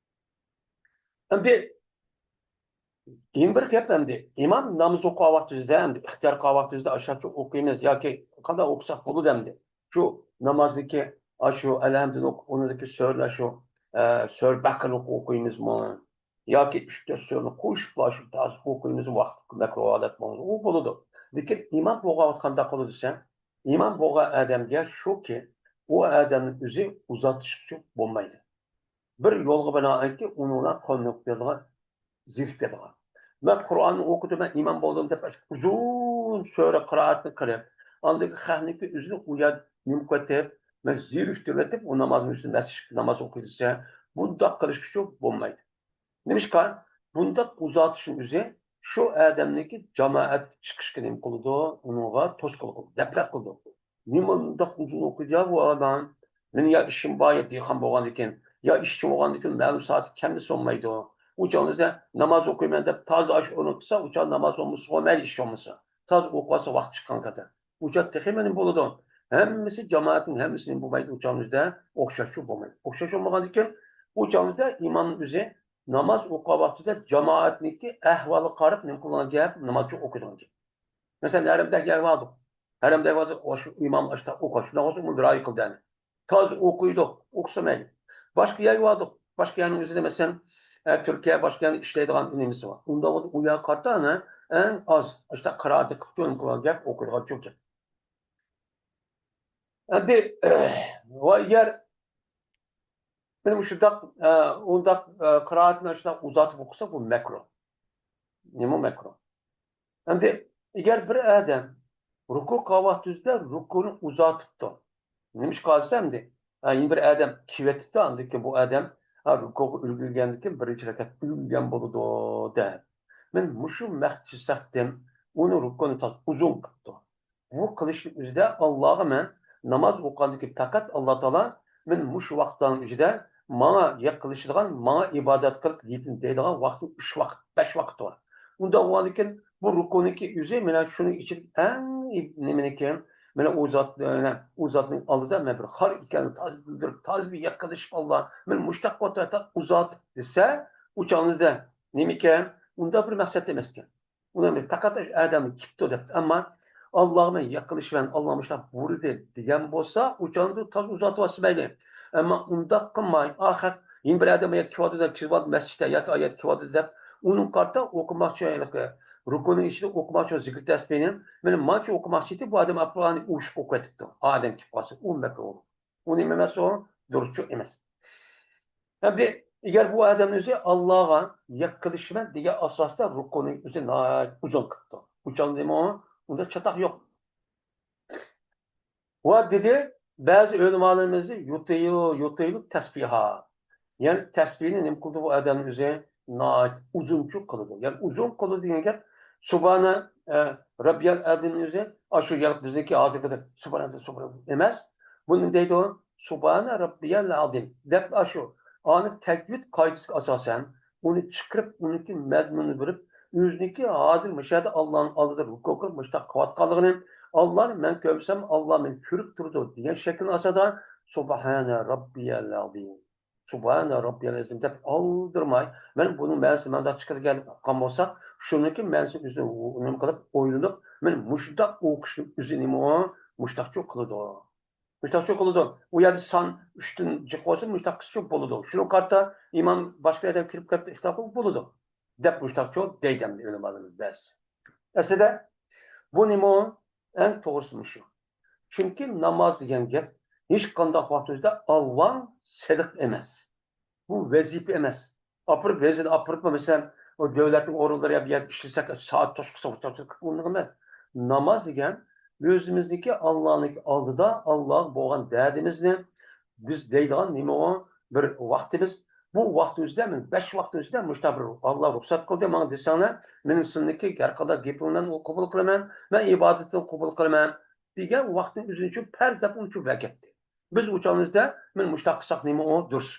ئەمدى يەنە بىر گەپ ئەمدى. ئىمام نامىزى ئوقۇغان ۋاقتىمىزدا ئەمدى ئىختىيار قىلغان ۋاقتىمىزدا ئاشۇنچە ئوقۇيمىز ياكى قانداق ئوقۇساق بولىدۇ ئەمدى. شۇ نامازنىڭكى ئاشۇ ئەلھەمدىنى ئوقۇپ، ئۇنىڭدىكى سۈرىلەر شۇ، ئە، سۈرە بەقەرىنى ئوقۇيمىزمۇ؟ ياكى ئۈچ تۆت سۈرىنى قوشۇپلا شۇ تازا ئوقۇيمىزمۇ؟ ۋاقىت مەكرۇھ ھالەت بولمىسا، ئۇ بولىدۇ. لېكىن ئىمام بولغان ۋاقىت قانداق قىلىدۇ دېسە، ئىمام بولغان ئادەمگە شۇكى، ئۇ ئادەمنىڭ ئۆزى ئۇزارتىشقىچە بولمايدۇ. بىر يولغا بىنائەنكى، ئۇنىڭ بىلەن قولنى قىلىدىغان، زېرىكىدىغان. مەن قۇرئاننى ئوقۇدۇم، مەن ئىمام بولدۇم دەپ، ئۇزۇن سۈرە قىرائەتنى قىلىپ، ئاندىن خەقنىڭكى ئۆزىنى ئۇ يەردە نېمە قىلىۋېتىپ، مەن زېرىكتۈرۈۋېتىپ، ئۇ نامازنىڭ ئۈستىدە مەسچىت ناماز ئوقۇي دېسە، بۇنداق قىلىشقىچۇ بولمايدۇ. نېمىشقا؟ بۇنداق ئۇزارتىشنىڭ ئۆزى شۇ ئادەمنىڭكى جامائەتكە چىقىشقا نېمە قىلىدۇ؟ ئۇنىڭغا توسقۇنلۇق قىلىدۇ، نەپرەت قىلىدۇ. نېمە ئۇنداق ئۇزۇن ئوقۇيدۇ يا بۇ ئادەم؟ مېنىڭ يا ئىشىم بار، يا دېھقان بولغاندىكىن، يا ئىشچى بولغاندىكىن مەلۇم سائەتتە كەلمىسە بولمايدۇ. ئۇ چاغىمىزدا ناماز ئوقۇيمەن دەپ تازا ئاشۇ ئورۇن قىلسا، ئۇ چاغ ناماز بولمىسا بولمايدۇ، ئىش بولمىسا. تازا ئوقۇۋالسا ۋاقىت چىققان قەدەر. ئۇ چاغ تېخى نېمە بولىدۇ؟ ھەممىسى جامائەتنىڭ ھەممىسى نېمە بولمايدۇ؟ ئۇ چاغىمىزدا ئوخشاشچۇ بولمايدۇ. ئوخشاش بولمىغاندىكىن، ئۇ چاغىمىزدا ئىمامنىڭ ئۆزى ناماز ئوقۇغان ۋاقتىدا جامائەتنىڭكى ئەھۋالىغا قاراپ نېمە قىلىدىغان گەپ، نامازچۇ ئوقۇيدىغان گەپ. مەسىلەن، ھەرەمدەك يەر باردۇق. ھەرەمدەك بولسا، ئاشۇ ئىمام ئاشتا ئوقۇ، شۇنداق بولسا، ئۇنى رايى قىلدى، يەنى. تازا ئوقۇيدۇ، ئوقۇسا مەيلى. باشقا يەرگە باردۇق. باشقا يەرنىڭ ئۆزىدە، مەسىلەن، ئە، تۈركىيە، باشقا يەرنىڭ ئىشلەيدىغان نېمىسى بار. ئۇنداق بولسا، ئۇ يەرگە قارىتا، ئەنە، ئەڭ ئاز، ئاشتا قىرائەتنى قىلىپ تۇرۇپ قىلغان گەپ، ئوقۇيدىغان چوڭ گەپ. ئەمدى، ۋە ئەگەر مانا مۇشۇنداق، ئە، ئۇنداق، ئە، قىرائەتنى شۇنداق ئۇزارتىپ ئوقۇسا، بۇ مەكرۇھ. نېمە مەكرۇھ؟ ئەمدى ئەگەر بىر ئادەم رۇكۇ قىلغان ۋاقتىدا رۇكۇنى ئۇزارتىپتۇ. نېمىشقا دېسە ئەمدى، ھە، يەنە بىر ئادەم كېلىۋېتىپتۇ، ئاندىن كېيىن بۇ ئادەم، ھە، رۇكۇغا ئۈلگۈرگەندىن كېيىن بىرىنچى رەكەت ئۈلگۈرگەن بولىدۇ، دەپ. مەن مۇشۇ مەقسەتتىن ئۇنى رۇكۇنى تاز ئۇزۇن قىپتۇ. بۇ قىلىشنىڭ ئۆزىدە ئاللاغا مەن ناماز ئوقۇغاندىكى پەقەت ئاللا تائالا مەن مۇشۇ ۋاقىتلارنىڭ ئىچىدە ماڭا يېقىنلىشىدىغان، ماڭا ئىبادەت قىلىپ يېتىن دەيدىغان ۋاقتى ئۈچ ۋاقىت، بەش ۋاقىت بار. ئۇنداق بولغاندىكىن بۇ رۇكۇنىڭكى ئۆزى مانا شۇنىڭ ئىچىدىكى ئەڭ ئىب-، نېمىنىكى، مانا ئۇ زات، مانا ئۇ زاتنىڭ ئالدىدا مەن بىر خار ئىكەننى تازا بىلدۈرۈپ، تازا بىر يېقىنلىشىپ ئاللا، مەن مۇشتاق ۋاقىتتا ئۇزارتىپ دېسە، ئۇ چاغىمىزدا نېمىكەن؟ ئۇنداق بىر مەقسەت ئەمەسكەن. ئۇنى پەقەت ئادەمنى كىپتۇ دەپتۇ. ئەمما ئاللاغا مەن يېقىنلىشىمەن، ئاللا مۇشۇنداق بۇيرۇدى دېگەن بولسا، ئۇ چاغدا تاز ئۇزارتىۋالسا مەيلى. ئەمما ئۇنداق قىلماي، ئاخىر يەنە بىر ئادەم ئايەت كېلىۋاتىدۇ، كېلىۋاتىدۇ مەسچىتتە ياكى ئايەت كېلىۋاتىدۇ دەپ، ئۇنىڭ قارىتا ئوقۇماقچى، ھېلىقى رۇكۇنىڭ ئىچىدە ئوقۇماقچى زىكىر تەسبىھنى، مانا مانچە ئوقۇماقچى ئىدى، بۇ ئادەم ئاپىرىپ ئۇششۇق ئوقۇۋېتىپتۇ. ئادەم كېلىپ قالسا، ئۇ مەكرۇھ. ئۇ نېمە ئەمەس ئۇ؟ دۇرۇسچۇ ئەمەس. ئەمدى ئەگەر بۇ ئادەمنىڭ ئۆزى ئاللاغا يېقىنلىشىمەن دېگەن ئاساستا رۇكۇنى ئۆزى ناھايىتى ئۇزۇن قىپتۇ. ئۇ چاغدا نېمە ئۇ؟ ئۇندا چاتاق يوق. ۋە دېدى، بەزى ئۆلىمالىرىمىز يۇتىلۇ، يۇتىلۇ تەسبىھا. يەنى تەسبىھنى نېمە قىلىدۇ بۇ ئادەمنىڭ ئۆزى؟ ناھايىتى ئۇزۇنچە قىلىدۇ. يەنى ئۇزۇن قىلىدۇ دېگەن گەپ، سۇبھانە، ئە، رەببىيەل ئەزىمنىڭ ئۆزى، ئاشۇ يەنى بىزنىڭكى ھازىرقىدەك سۇبھانە، سۇبھانە ئەمەس. بۇنى دەيدۇ، سۇبھانە رەببىيەل ئەزىم دەپ ئاشۇ. ئانا تەجۋىد قائىدىسىگە ئاساسەن، ئۇنى چىقىرىپ، ئۇنىڭكى مەزمۇنىنى بېرىپ، ئۆزىنىڭكى ھازىر مۇشۇ يەردە ئاللانىڭ ئالدىدا رۇكۇ قىلىپ مۇشۇنداق قىلىۋاتقانلىقىنى، ئاللانى مەن كۆرمىسەم، ئاللا مېنى كۆرۈپ تۇرىدۇ دېگەن شەكىلنىڭ ئاساسىدا، سۇبھانە رەببىيەل ئەزىم. سۇبھانە رەببىيەل ئەزىم دەپ ئالدىرىماي، مەن بۇنىڭ مەنىسى مانداق چىقىدىكەن دەپ ئاققان بولسا، شۇنىڭكى مەنىسىنى ئۆزى نېمە قىلىپ ئويلىنىپ، مەن مۇشۇنداق ئوقۇشنىڭ ئۆزى نېمە ئۇ؟ مۇشۇنداقچۇ قىلىدۇ. مۇشۇنداقچۇ قىلىدۇ. ئۇ يەردە سان ئۈچتىن جىق بولسا، مۇشۇنداق قىلسىچۇ بولىدۇ. شۇنىڭ قارىتا ئىمام باشقا ئادەم كىرىپ كەپتۇ، ئىختىلاپ قىلىپ بولىدۇ. دەپ مۇشۇنداقچۇ دەيدۇ ئەمدى ئۆلىمالىرىمىز بەزىسى. ئەسلىدە بۇ نېمە ئۇ؟ ئەڭ توغرىسى مۇشۇ. چۈنكى ناماز دېگەن گەپ ھېچقانداق ۋاقتىمىزدا ئالۋاڭ سېلىق ئەمەس. بۇ ۋەزىپە ئەمەس. ئاپىرىپ، ۋەزىپە ئاپىرىپمۇ، مەسىلەن، ئۇ دۆلەتنىڭ ئورۇنلىرى يا بىر يەردە ئىشلىسەك، سائەت توشقۇسى ئۇنداق ئەمەس. ناماز دېگەن ئۆزىمىزنىڭكى ئاللانىڭكى ئالدىدا ئاللاغا بولغان دەردىمىزنى بىز دەيدىغان نېمە ئۇ؟ بىر ۋاقتىمىز. بۇ ۋاقتىمىزدا، مەن بەش ۋاقتىمىزدا مۇشۇنداق بىر ئاللا رۇخسەت قىلدى ماڭا دېسەڭلار، مېنىڭ سىلىنىڭكى ھەر قانداق گېپىڭلارنى قوبۇل قىلىمەن، مەن ئىبادىتىڭلارنى قوبۇل قىلىمەن دېگەن ۋاقتىنى ئۆزىنى ئۈچۈن پەرز دەپ ئۇنچە بەرگەتتى. بىز ئۇ چاغىمىزدا، مەن مۇشۇنداق قىلساق نېمە ئۇ دۇرۇس.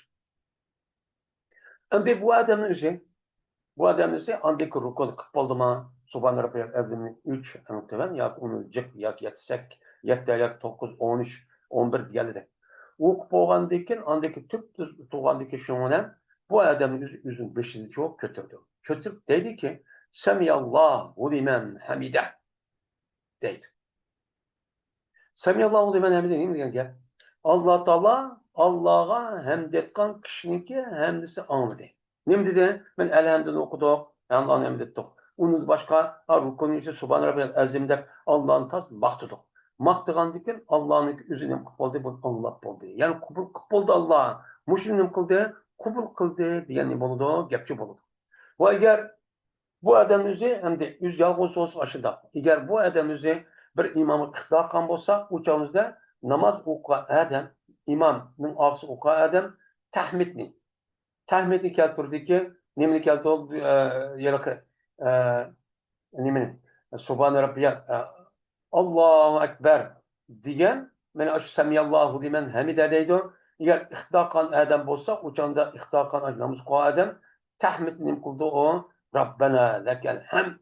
ئەمدى بۇ ئادەمنىڭ ئۆزى، بۇ ئادەمنىڭ ئۆزى ئاندىكى رۇكۇنى قىلىپ بولدىما؟ سۇبھان رەببىيەل ئەزىمنى ئۈچ، ئەڭ تۆۋەن، ياكى ئۇنى جىق، ياكى يەتتە سەك-، يەتتە ياكى توققۇز، ئون ئۈچ، ئون بىر دېگەنلىدەك. ئۇ قىلىپ بولغاندىن كېيىن، ئاندىكى تۈپ تۇرغاندىن كېيىن شۇنىڭ بىلەن بۇ ئادەمنىڭ ئۆزى ئۆزىنىڭ بېشىنى چوق كۆتۈرىدۇ. كۆتۈرۈپ دەيدىكى، سەمىئاللاھۇ لىمەن ھەمىدەھ دەيدۇ. سەمىئاللاھۇ لىمەن ھەمىدەھ نېمە دېگەن گەپ؟ ئاللا تائالا، ئاللاغا ھەمد ئېيتقان كىشىنىڭكى ھەمدىسى ئاڭلىدى. نېمە دېدى؟ مەن ئەلھەمدۇنى ئوقۇدۇق، ئاللانى ھەمد ئېيتتۇق. ئۇنىڭدىن باشقا، ھە، رۇكۇنىڭ ئىچىدە سۇبھان رەببىيەل ئەزىم دەپ ئاللانى تاز ماختىدۇق. ماختىغاندىن كېيىن ئاللانىڭكى ئۆزى نېمە قىلىپ بولدى؟ بۇنى ئاڭلاپ بولدى. يەنى قوبۇل قىلىپ بولدى ئاللا. مۇشۇنى نېمە قىلدى؟ قوبۇل قىلدى دېگەن نېمە بولىدۇ؟ گەپچە بولىدۇ. ۋە ئەگەر بۇ ئادەمنىڭ ئۆزى ئەمدى ئۆزى يالغۇز بولسا ئاشۇنداق. ئەگەر بۇ ئادەمنىڭ ئۆزى بىر ئىمامغا ئىقتىدا قىلغان بولسا، ئۇ چاغىمىزدا ناماز ئوقۇغان ئادەم، ئىمامنىڭ ئارقىسىدا ئوقۇغان ئادەم تەھمىدنى، تەھمىدنى كەلتۈردىكى، نېمىنى كەلتۈردى؟ ئە، ھېلىقى، ئە، نېمىنى؟ سۇبھان رەببىيەل، ئە، ئاللاھۇ ئەكبەر دېگەن، مانا شۇ سەمىئاللاھۇ لىمەن ھەمىدە دەيدۇ. ئەگەر ئىقتىدا قىلغان ئادەم بولسا، ئۇ چاغدا ئىقتىدا قىلغان ناماز ئوقۇغان ئادەم تەھمىدنى نېمە قىلىدۇ ئۇ؟ رەببەنا لەكەل ھەمد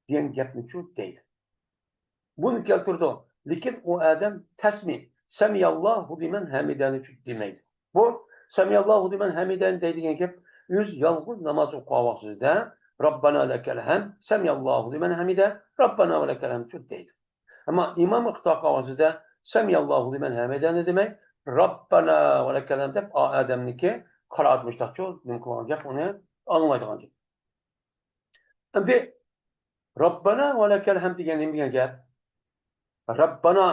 دېگەن گەپنىچۇ دەيدۇ. بۇنى كەلتۈرىدۇ. لېكىن ئۇ ئادەم تەسمى، سەمىئاللاھۇ لىمەن ھەمىدەنىچۇ دېمەيدۇ. بۇ سەمىئاللاھۇ لىمەن ھەمىدەنى دەيدىغان گەپ ئۆزى يالغۇز ناماز ئوقۇغان ۋاقتىدا رەببەنا لەكەل ھەمد، سەمىئاللاھۇ لىمەن ھەمىدە، رەببەنا ۋە لەكەل ھەمدچۇ دەيدۇ. ئەمما ئىمام ئىقتىدا قىلغان ۋاقتىدا سەمىئاللاھۇ لىمەن ھەمىدەنى دېمەي، رەببەنا ۋە لەكەل ھەمد دەپ ئا ئادەمنىڭكى قىرائەت مۇشتاقچۇ نېمە قىلغان گەپ ئۇنى ئاڭلايدىغان گەپ. ئەمدى رەببەنا ۋە لەكەل ھەمد دېگەن نېمە دېگەن گەپ؟ رەببەنا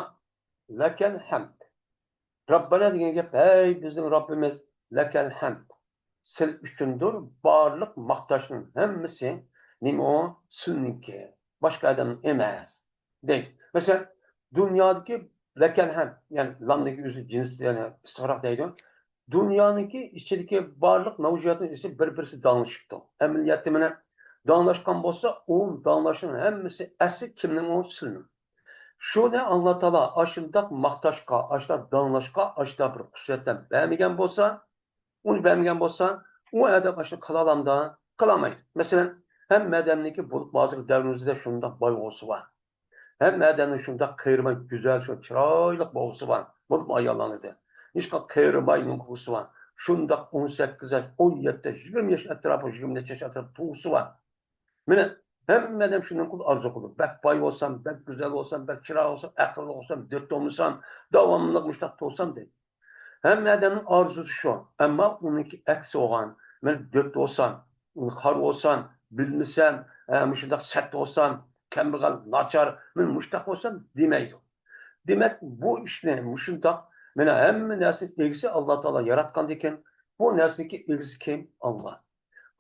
لەكەل ھەمد. رەببەنا دېگەن گەپ، ھەي بىزنىڭ رەببىمىز، لەكەل ھەمد. سىل ئۈچۈندۇر بارلىق ماختاشنىڭ ھەممىسى. نېمە ئۇ؟ سىلنىڭكى. باشقا ئادەمنىڭ ئەمەس. دەيدۇ. مەسىلەن، دۇنيادىكى لەكەل ھەمد، يەنى لامدىكى ئۆزى جىنس، يەنى ئىستىغراق دەيدۇ. دۇنيانىڭكى ئىچىدىكى بارلىق مەۋجۇداتنىڭ ئىچى بىر-بىرسى داڭلىشىپتۇ. ئەمەلىيەتتە مانا داڭلاشقان بولسا، ئۇ داڭلاشنىڭ ھەممىسى ئەسلى كىمنىڭ؟ ئۇ سىلنىڭ. شۇنى ئاللا تائالا ئاشۇنداق ماختاشقا، ئاشۇنداق داڭلاشقا، ئاشۇنداق بىر خۇسۇسىيەتلەر بەرمىگەن بولسا، ئۇنى بەرمىگەن بولسا، ئۇ ئادەم ئاشۇنى قىلالامدا؟ قىلالمايدۇ. مەسىلەن، ھەممە ئادەمنىڭكى بولۇپ ھازىرقى دەۋرىمىزدە شۇنداق باي ئوغۇسى بار. ھەممە ئادەمنىڭ شۇنداق قېرىماي گۈزەل، شۇ چىرايلىق بوغۇسى بار. بولۇپمۇ ئاياللارنىڭكى. ھېچقانداق قېرىماينىڭ بوغۇسى بار. شۇنداق ئون سەككىز ياش، ئون يەتتە ياش، يىگىرمە ياش ئەتراپى، يىگىرمە نەچچە ياش ئەتراپى بوغۇسى بار. مانا، ھەممە ئادەم شۇنىڭ قىلىپ ئارزۇ قىلىدۇ. بەك باي بولسام، بەك گۈزەل بولسام، بەك چىرايلىق بولسام، ئەقىللىق بولسام، دۆت بولمىسام، داۋاملىق مۇشۇنداق تۇرسام دەيدۇ. ھەممە ئادەمنىڭ ئارزۇسى شۇ. ئەمما ئۇنىڭكى ئەكسى بولغان. مەن دۆت بولسام، خار بولسام، بىلمىسەم، ھە، مۇشۇنداق سەت بولسام، كەمبەغەل، ناچار، مەن مۇشۇنداق بولسام دېمەيدۇ. دېمەك، بۇ ئىشنى مۇشۇنداق، مانا ھەممە نەرسىنىڭ ئىگىسى ئاللا تائالا ياراتقاندىكىن، بۇ نەرسىنىڭكى ئىگىسى كىم؟ ئاللا.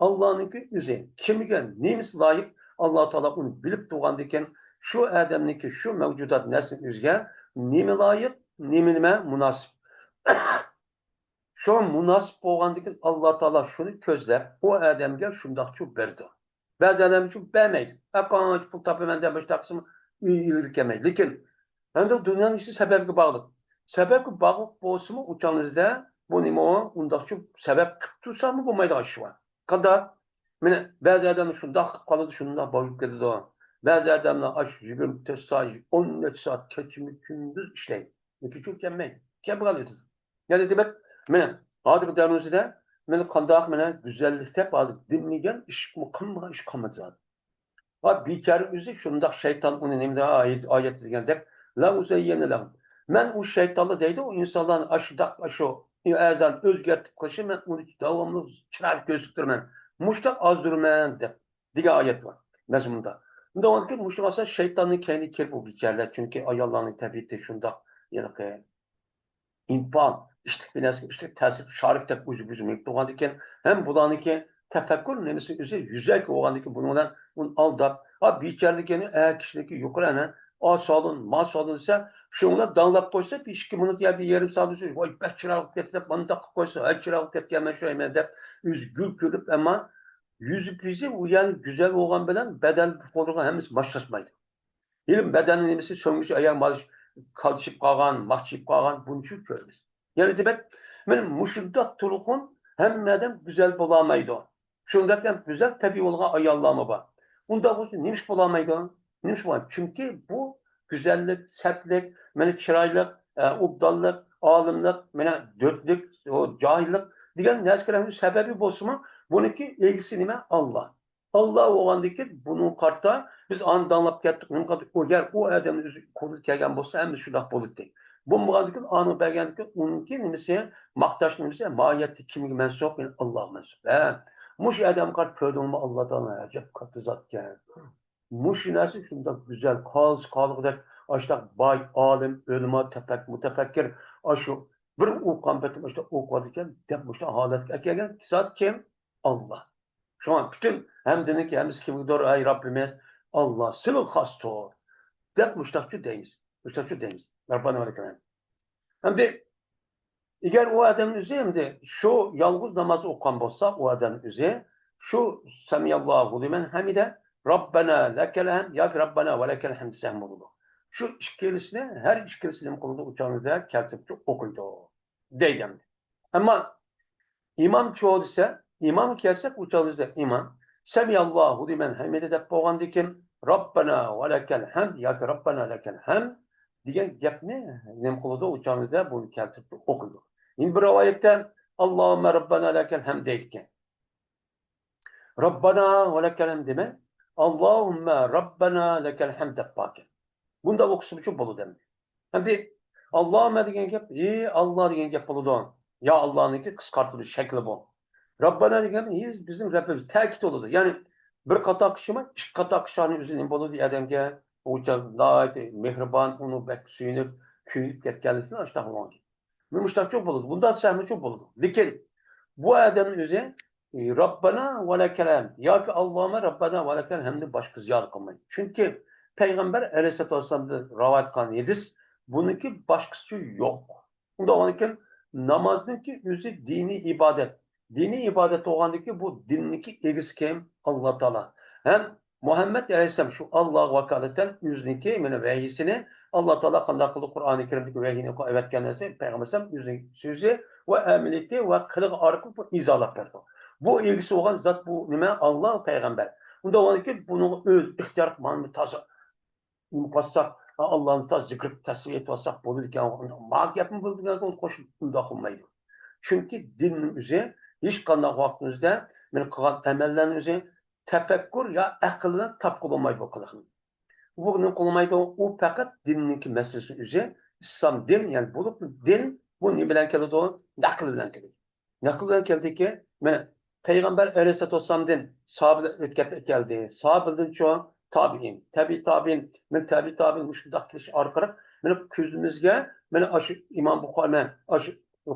ئاللانىڭكى ئۆزى كىمگە نېمىسى لايىق، ئاللا تائالا ئۇنى بىلىپ تۇرغاندىكىن، شۇ ئادەمنىڭكى، شۇ مەۋجۇدات نەرسىنىڭ ئۆزىگە نېمە لايىق، نېمە، نېمە مۇناسىپ. شۇ مۇناسىپ بولغاندىكىن ئاللا تائالا شۇنى كۆزلەپ، ئۇ ئادەمگە شۇنداقچۇ بېرىدۇ. بەزى ئادەم ئۈچۈن بەرمەيدۇ. ھە، قانچە پۇل تاپىمەن دەپ مۇشۇنداق قىلسىمۇ ئىلگىرى كەلمەيدۇ. لېكىن ئەمدى دۇنيانىڭ ئىشى سەۋەبكە باغلىق. سەۋەبكە باغلىق بولسىمۇ، ئۇ چاغلىرىدا بۇ نېمە ئۇ؟ ئۇنداقچۇ سەۋەب قىلىپ تۇرساممۇ بولمايدىغان ئىش بار. قانداق؟ مانا بەزى ئادەم شۇنداق قىلىپ قالىدۇ، شۇنداق بولۇپ كېتىدۇ. بەزى ئادەملەر ئاشۇ يىگىرمە تۆت سائەت، ئون نەچچە سائەت كېچىمۇ كۈندۈز ئىشلەيدۇ. لېكىن شۇ كەلمەيدۇ. كەلمەي قالىۋېتىدۇ. يەنى دېمەك، مانا ھازىرقى دەۋرىمىزدە مانا قانداق مانا گۈزەللىك دەپ ھازىر دېمىگەن ئىشمۇ، قىلمىغان ئىش قالمىدى زادى. ۋە بىچارە ئۆزى شۇنداق شەيتان ئۇنى نېمىدە ئايەت، ئايەتتە دېگەندەك، لەئۇزەييەننە لەھۇم. مەن ئۇ شەيتانلار دەيدۇ، ئۇ ئىنسانلارنى ئاشۇنداق، ئاشۇ ئەزانى ئۆزگەرتىپ قىلىشى، مەن ئۇنى داۋاملىق چىرايلىق كۆرسىتىپ تۇرىمەن. مۇشۇنداق ئازدۇرىمەن دەپ دېگەن ئايەت بار مەزمۇندا. ئۇنداق بولغاندىكىن مۇشۇ ئاساس شەيتاننىڭ كەينىگە كىرىپ، ئۇ بىچارىلەر، چۈنكى ئاياللارنىڭ تەبىئىتى شۇنداق، ھېلىقى ئىنپال، ئىشتىك بىر نەرسىگە ئىشتىك تەسىر، شارىك دەپ ئۈزۈپ ئۈزۈپ مېڭىپ تۇرغاندىكىن، ھەم بۇلارنىڭكى تەپەككۇر نېمىسى ئۆزى يۈزەكى بولغاندىكىن، بۇنىڭ بىلەن ئۇنى ئالداپ، ھا، بىچارىلىكىنى، ئە، كىشىنىڭكى يۇقىرى ئەنە، ئا سالون، ما سالون دېسە، شۇنىڭ بىلەن داڭلاپ قويسا، بىر ئىككى مىنۇت يا بىر يېرىم سائەت ئۆتسە، ۋاي، بەك چىرايلىق كەتتى دەپ، مانداق قىلىپ قويسا، ھەي، چىرايلىق كەتكەنمەن، شۇ ئەمەس دەپ، ئۆزى گۈل كۆرۈپ، ئەمما يۈزى كۆزى ئۇ يەرنى گۈزەل بولغان بىلەن بەدەن قولىغا ھەممىسى ماسلاشمايدۇ. ھېلى بەدەننىڭ نېمىسى سۆڭگىچە ئاياغ ماش-، كالچىشىپ قالغان، ماخچىيىپ قالغان، بۇنى شۇ كۆرىمىز. يەنى دېمەك، مانا مۇشۇنداق تۇرغۇن ھەممە ئادەم گۈزەل بولالمايدۇ. شۇنداق ھەم گۈزەل تەبىئىي بولغان ئاياللارمۇ بار. ئۇنداق بولسا نېمىشقا بولالمايدۇ؟ نېمىشقا بولمايدۇ؟ چۈنكى بۇ گۈزەللىك، سەتلىك، مانا چىرايلىق، ئە، ئوبدانلىق، ئالىملىق، مانا دۆتلۈك، ئۇ جاھىللىق دېگەن نەرسىلەرنىڭ سەۋەبى بولسىمۇ، بۇنىڭكى ئىگىسى نېمە؟ ئاللا. ئاللا بولغاندىكىن بۇنىڭغا قارىتا بىز ئاندىن داڭلاپ كەتتۇق. نېمە قىلدى؟ ئەگەر ئۇ ئادەمنىڭ ئۆزى قولىغا كەلگەن بولسا، ھەممىسى شۇنداق بولاتتى. بولمىغاندىكىن ئانىڭ بەرگەندىكىن ئۇنىڭكى نېمىسى، ماختاش نېمىسى، ماھىيەتتە كىمگە مەنسۇپ؟ يەنى ئاللاغا مەنسۇپ. ھە، مۇشۇ ئادەمگە قاراپ كۆردۈڭمۇ، ئاللا تائالا ئەجەب كاتتا زاتكەن. مۇشۇ نەرسە شۇنداق گۈزەل، قالسا قالغۇدەك، ئاشۇنداق باي، ئالىم، ئۆلىما، تەپەك-، مۇتەپەككىر، ئاشۇ بىر ئوقۇغان پېتىم ئاشۇنداق ئوقۇۋاتىدىكەن دەپ مۇشۇنداق ھالەتكە ئەكەلگەن زات كىم؟ ئاللا. شۇڭا پۈتۈن ھەمدىنىڭكى ھەممىسى كىمگىدۇر؟ ئەي رەببىمىز، ئاللا، سىلىغا خاستۇر، دەپ مۇشتاقچۇ دەيمىز. مۇشتاقچۇ دەيمىز. رەببانا ۋە لەكەل ھەمد. ئەمدى ئەگەر ئۇ ئادەم ئۆزى ئەمدى شۇ يالغۇز ناماز ئوقۇغان بولسا، ئۇ ئادەم ئۆزى شۇ سەمىئاللاھۇ لىمەن ھەمىدە، رەببانا لەكەل ھەمد ياكى رەببانا ۋە لەكەل ھەمد دېسە ھەم بولىدۇ. شۇ ئىككىلىسىنى، ھەر ئىككىلىسىنى نېمە قىلىدۇ؟ ئۇ چاغدا كەلتۈرۈپ ئوقۇيدۇ. دەيدۇ ئەمدى. ئەمما ئىمام چۇ دېسە، ئىمامغا كەلسەك، ئۇ چاغدا بىزدە ئىمام سەمىئاللاھۇ لىمەن ھەمىدە دەپ بولغاندىكىن، رەببانا ۋە لەكەل ھەمد ياكى رەببانا لەكەل ھەمد دېگەن گەپنى نېمە قىلىدۇ؟ ئۇ چاغدا بۇنى كەلتۈرۈپ ئوقۇيدۇ. يەنە بىر رىۋايەتتە، ئاللاھۇممە رەببانا لەكەل ھەمد دەيدىكەن. رەببانا ۋە لەكەل ھەمد دېمەي، ئاللاھۇممە رەببانا لەكەل ھەمد دەپ باركەن. بۇنداق ئوقۇسىمۇچۇ بولىدۇ ئەمدى. ئەمدى ئاللاھۇممە دېگەن گەپ، ئى ئاللا دېگەن گەپ بولىدۇ. يا ئاللانىڭكى قىسقارتىلىش شەكلى بۇ. رەببانا دېگەن، ئى بىزنىڭ رەببىمىز، تەكىت بولىدۇ. يەنى بىر قاتار كىشىمۇ ئىككى قاتار كىشىلەرنىڭ ئۆزى نېمە بولىدۇ ئادەمگە؟ ئۇ ناھايىتى مېھرىبان، ئۇنىڭ بەك سۆيۈنۈپ، كۆيۈنۈپ كەتكەنلىكتىن ئاشۇنداق بولغان گەپ. مۇشتاقچۇ بولىدۇ. بۇنداق سەھمىچۇ بولىدۇ. لېكىن بۇ ئادەمنىڭ ئۆزى رەببەنا ۋە لەكەل ھەمد ياكى ئاللاھۇممە رەببەنا ۋە لەكەل ھەمدتىن باشقا زىيادە قىلمايدۇ. چۈنكى پەيغەمبەر ئەلەيھىسسالاتۇ ۋەسسالامدىن رىۋايەت قىلغان ھەدىس بۇنىڭكى باشقىسى يوق. ئۇنداق بولغاندىكىن نامازنىڭكى ئۆزى دىنىي ئىبادەت. دىنىي ئىبادەت بولغاندىكىن بۇ دىننىڭكى ئىگىسى كىم؟ ئاللا تائالا. ھەم مۇھەممەد ئەلەيھىسسالام شۇ ئاللاغا ۋاكالىتەن ئۆزىنىڭكى مانا ۋەھىيسىنى، ئاللا تائالا قانداق قىلدى قۇرئانى كەرىمدىكى ۋەھىينى ئەۋەتكەن نەرسە پەيغەمبەر ئەلەيھىسسالام ئۆزىنىڭ سۆزى ۋە ئەمەلىيىتى ۋە قىلىقى ئارقىلىق بۇ ئىزاھلاپ بەردى. بۇ ئىگىسى بولغان زات بۇ نېمە؟ ئاللا، پەيغەمبەر. ئۇنداق بولغاندىكىن بۇنىڭغا ئۆز ئىختىيار مانا تازا نېمە قىلساق، ئاللانى تاز زىكرى تەسبىھ ئېيتىۋالساق بولىدىكەن، ماڭا گەپمۇ بولىدىكەن، قوشۇپ ئۇنداق قىلمايدۇ. چۈنكى دىننىڭ ئۆزى ھېچقانداق ۋاقىتنىڭ ئۆزىدە مېنىڭ قىلغان ئەمەللەرنىڭ ئۆزى تەپەككۇر يا ئەقىل بىلەن تاپقىلى بولمايدۇ بۇ قىلىقنى. بۇ نېمە قىلمايدۇ؟ ئۇ پەقەت دىننىڭكى مەسىلىسى ئۆزى، ئىسلام دىن، يەنى بولۇپ دىن بۇ نېمە بىلەن كېلىدۇ؟ نەقىل بىلەن كېلىدۇ. نەقىل بىلەن كەلدىكى، مانا، پەيغەمبەر ئەلەيھىسسالاتۇ ۋەسسالامدىن ساھابىلەر ئۆتكەپ كەلدى. ساھابىلەردىن چوڭ تابىئىن، تەبىئىي تابىئىن، مانا، تەبىئىي تابىئىن مۇشۇنداق كېلىش ئارقىلىق، مانا، كۆزىمىزگە، مانا، ئاشۇ ئىمام بۇخارى، مانا، ئاشۇ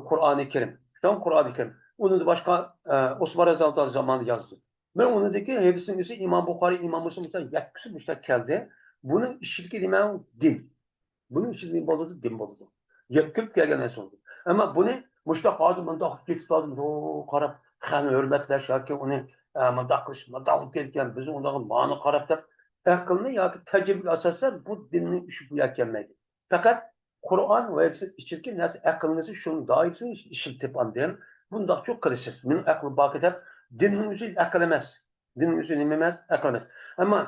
قۇرئانى كەرىم، شۇ قۇرئانى كەرىم. ئۇنىڭدىن باشقا، ئە، ئوسمان رەزىياللاھۇ تائالا زامانىدا يازدى. مانا، ئۇنىڭدىكى ھەدىسنىڭ ئۆزى ئىمام بۇخارى، ئىمام مۇسلىم مۇشۇنداق يەتكۈزۈپ مۇشۇنداق كەلدى. بۇنىڭ ئىچىدىكى نېمە؟ دىن. بۇنىڭ ئىچىدە نېمە بولىدۇ؟ دىن بولىدۇ. يەتكۈزۈپ كەلگەن نەرسە بولىدۇ. ئەمما بۇنى مۇشۇنداق ھازىر مۇنداق كېتىپ قالدىم، يو، قاراپ، خەقنى ھۆرمەتلەش ياكى ئۇنى، ئە، مۇنداق قىلىش، مۇنداق بولۇپ كەتكەن، بىز ئۇنداق مانا قاراپ دەپ، ئەقىلنى ياكى تەجرىبىگە ئاساسەن بۇ دىننىڭ ئىشى بۇ يەرگە كەلمەيدۇ. پەقەت قۇرئان ۋە ھەدىسنىڭ ئىچىدىكى نەرسە ئەقلىڭىزنى شۇنىڭ دائىرىسىنى ئىشلىتىپ ئاندىن بۇنداقچۇ قىلىسىز. مېنىڭ ئەقلىم باركى دەپ دىننىڭ ئۆزى ئەقىل ئەمەس. دىننىڭ ئۆزى نېمە ئەمەس؟ ئەقىل ئەمەس. ئەمما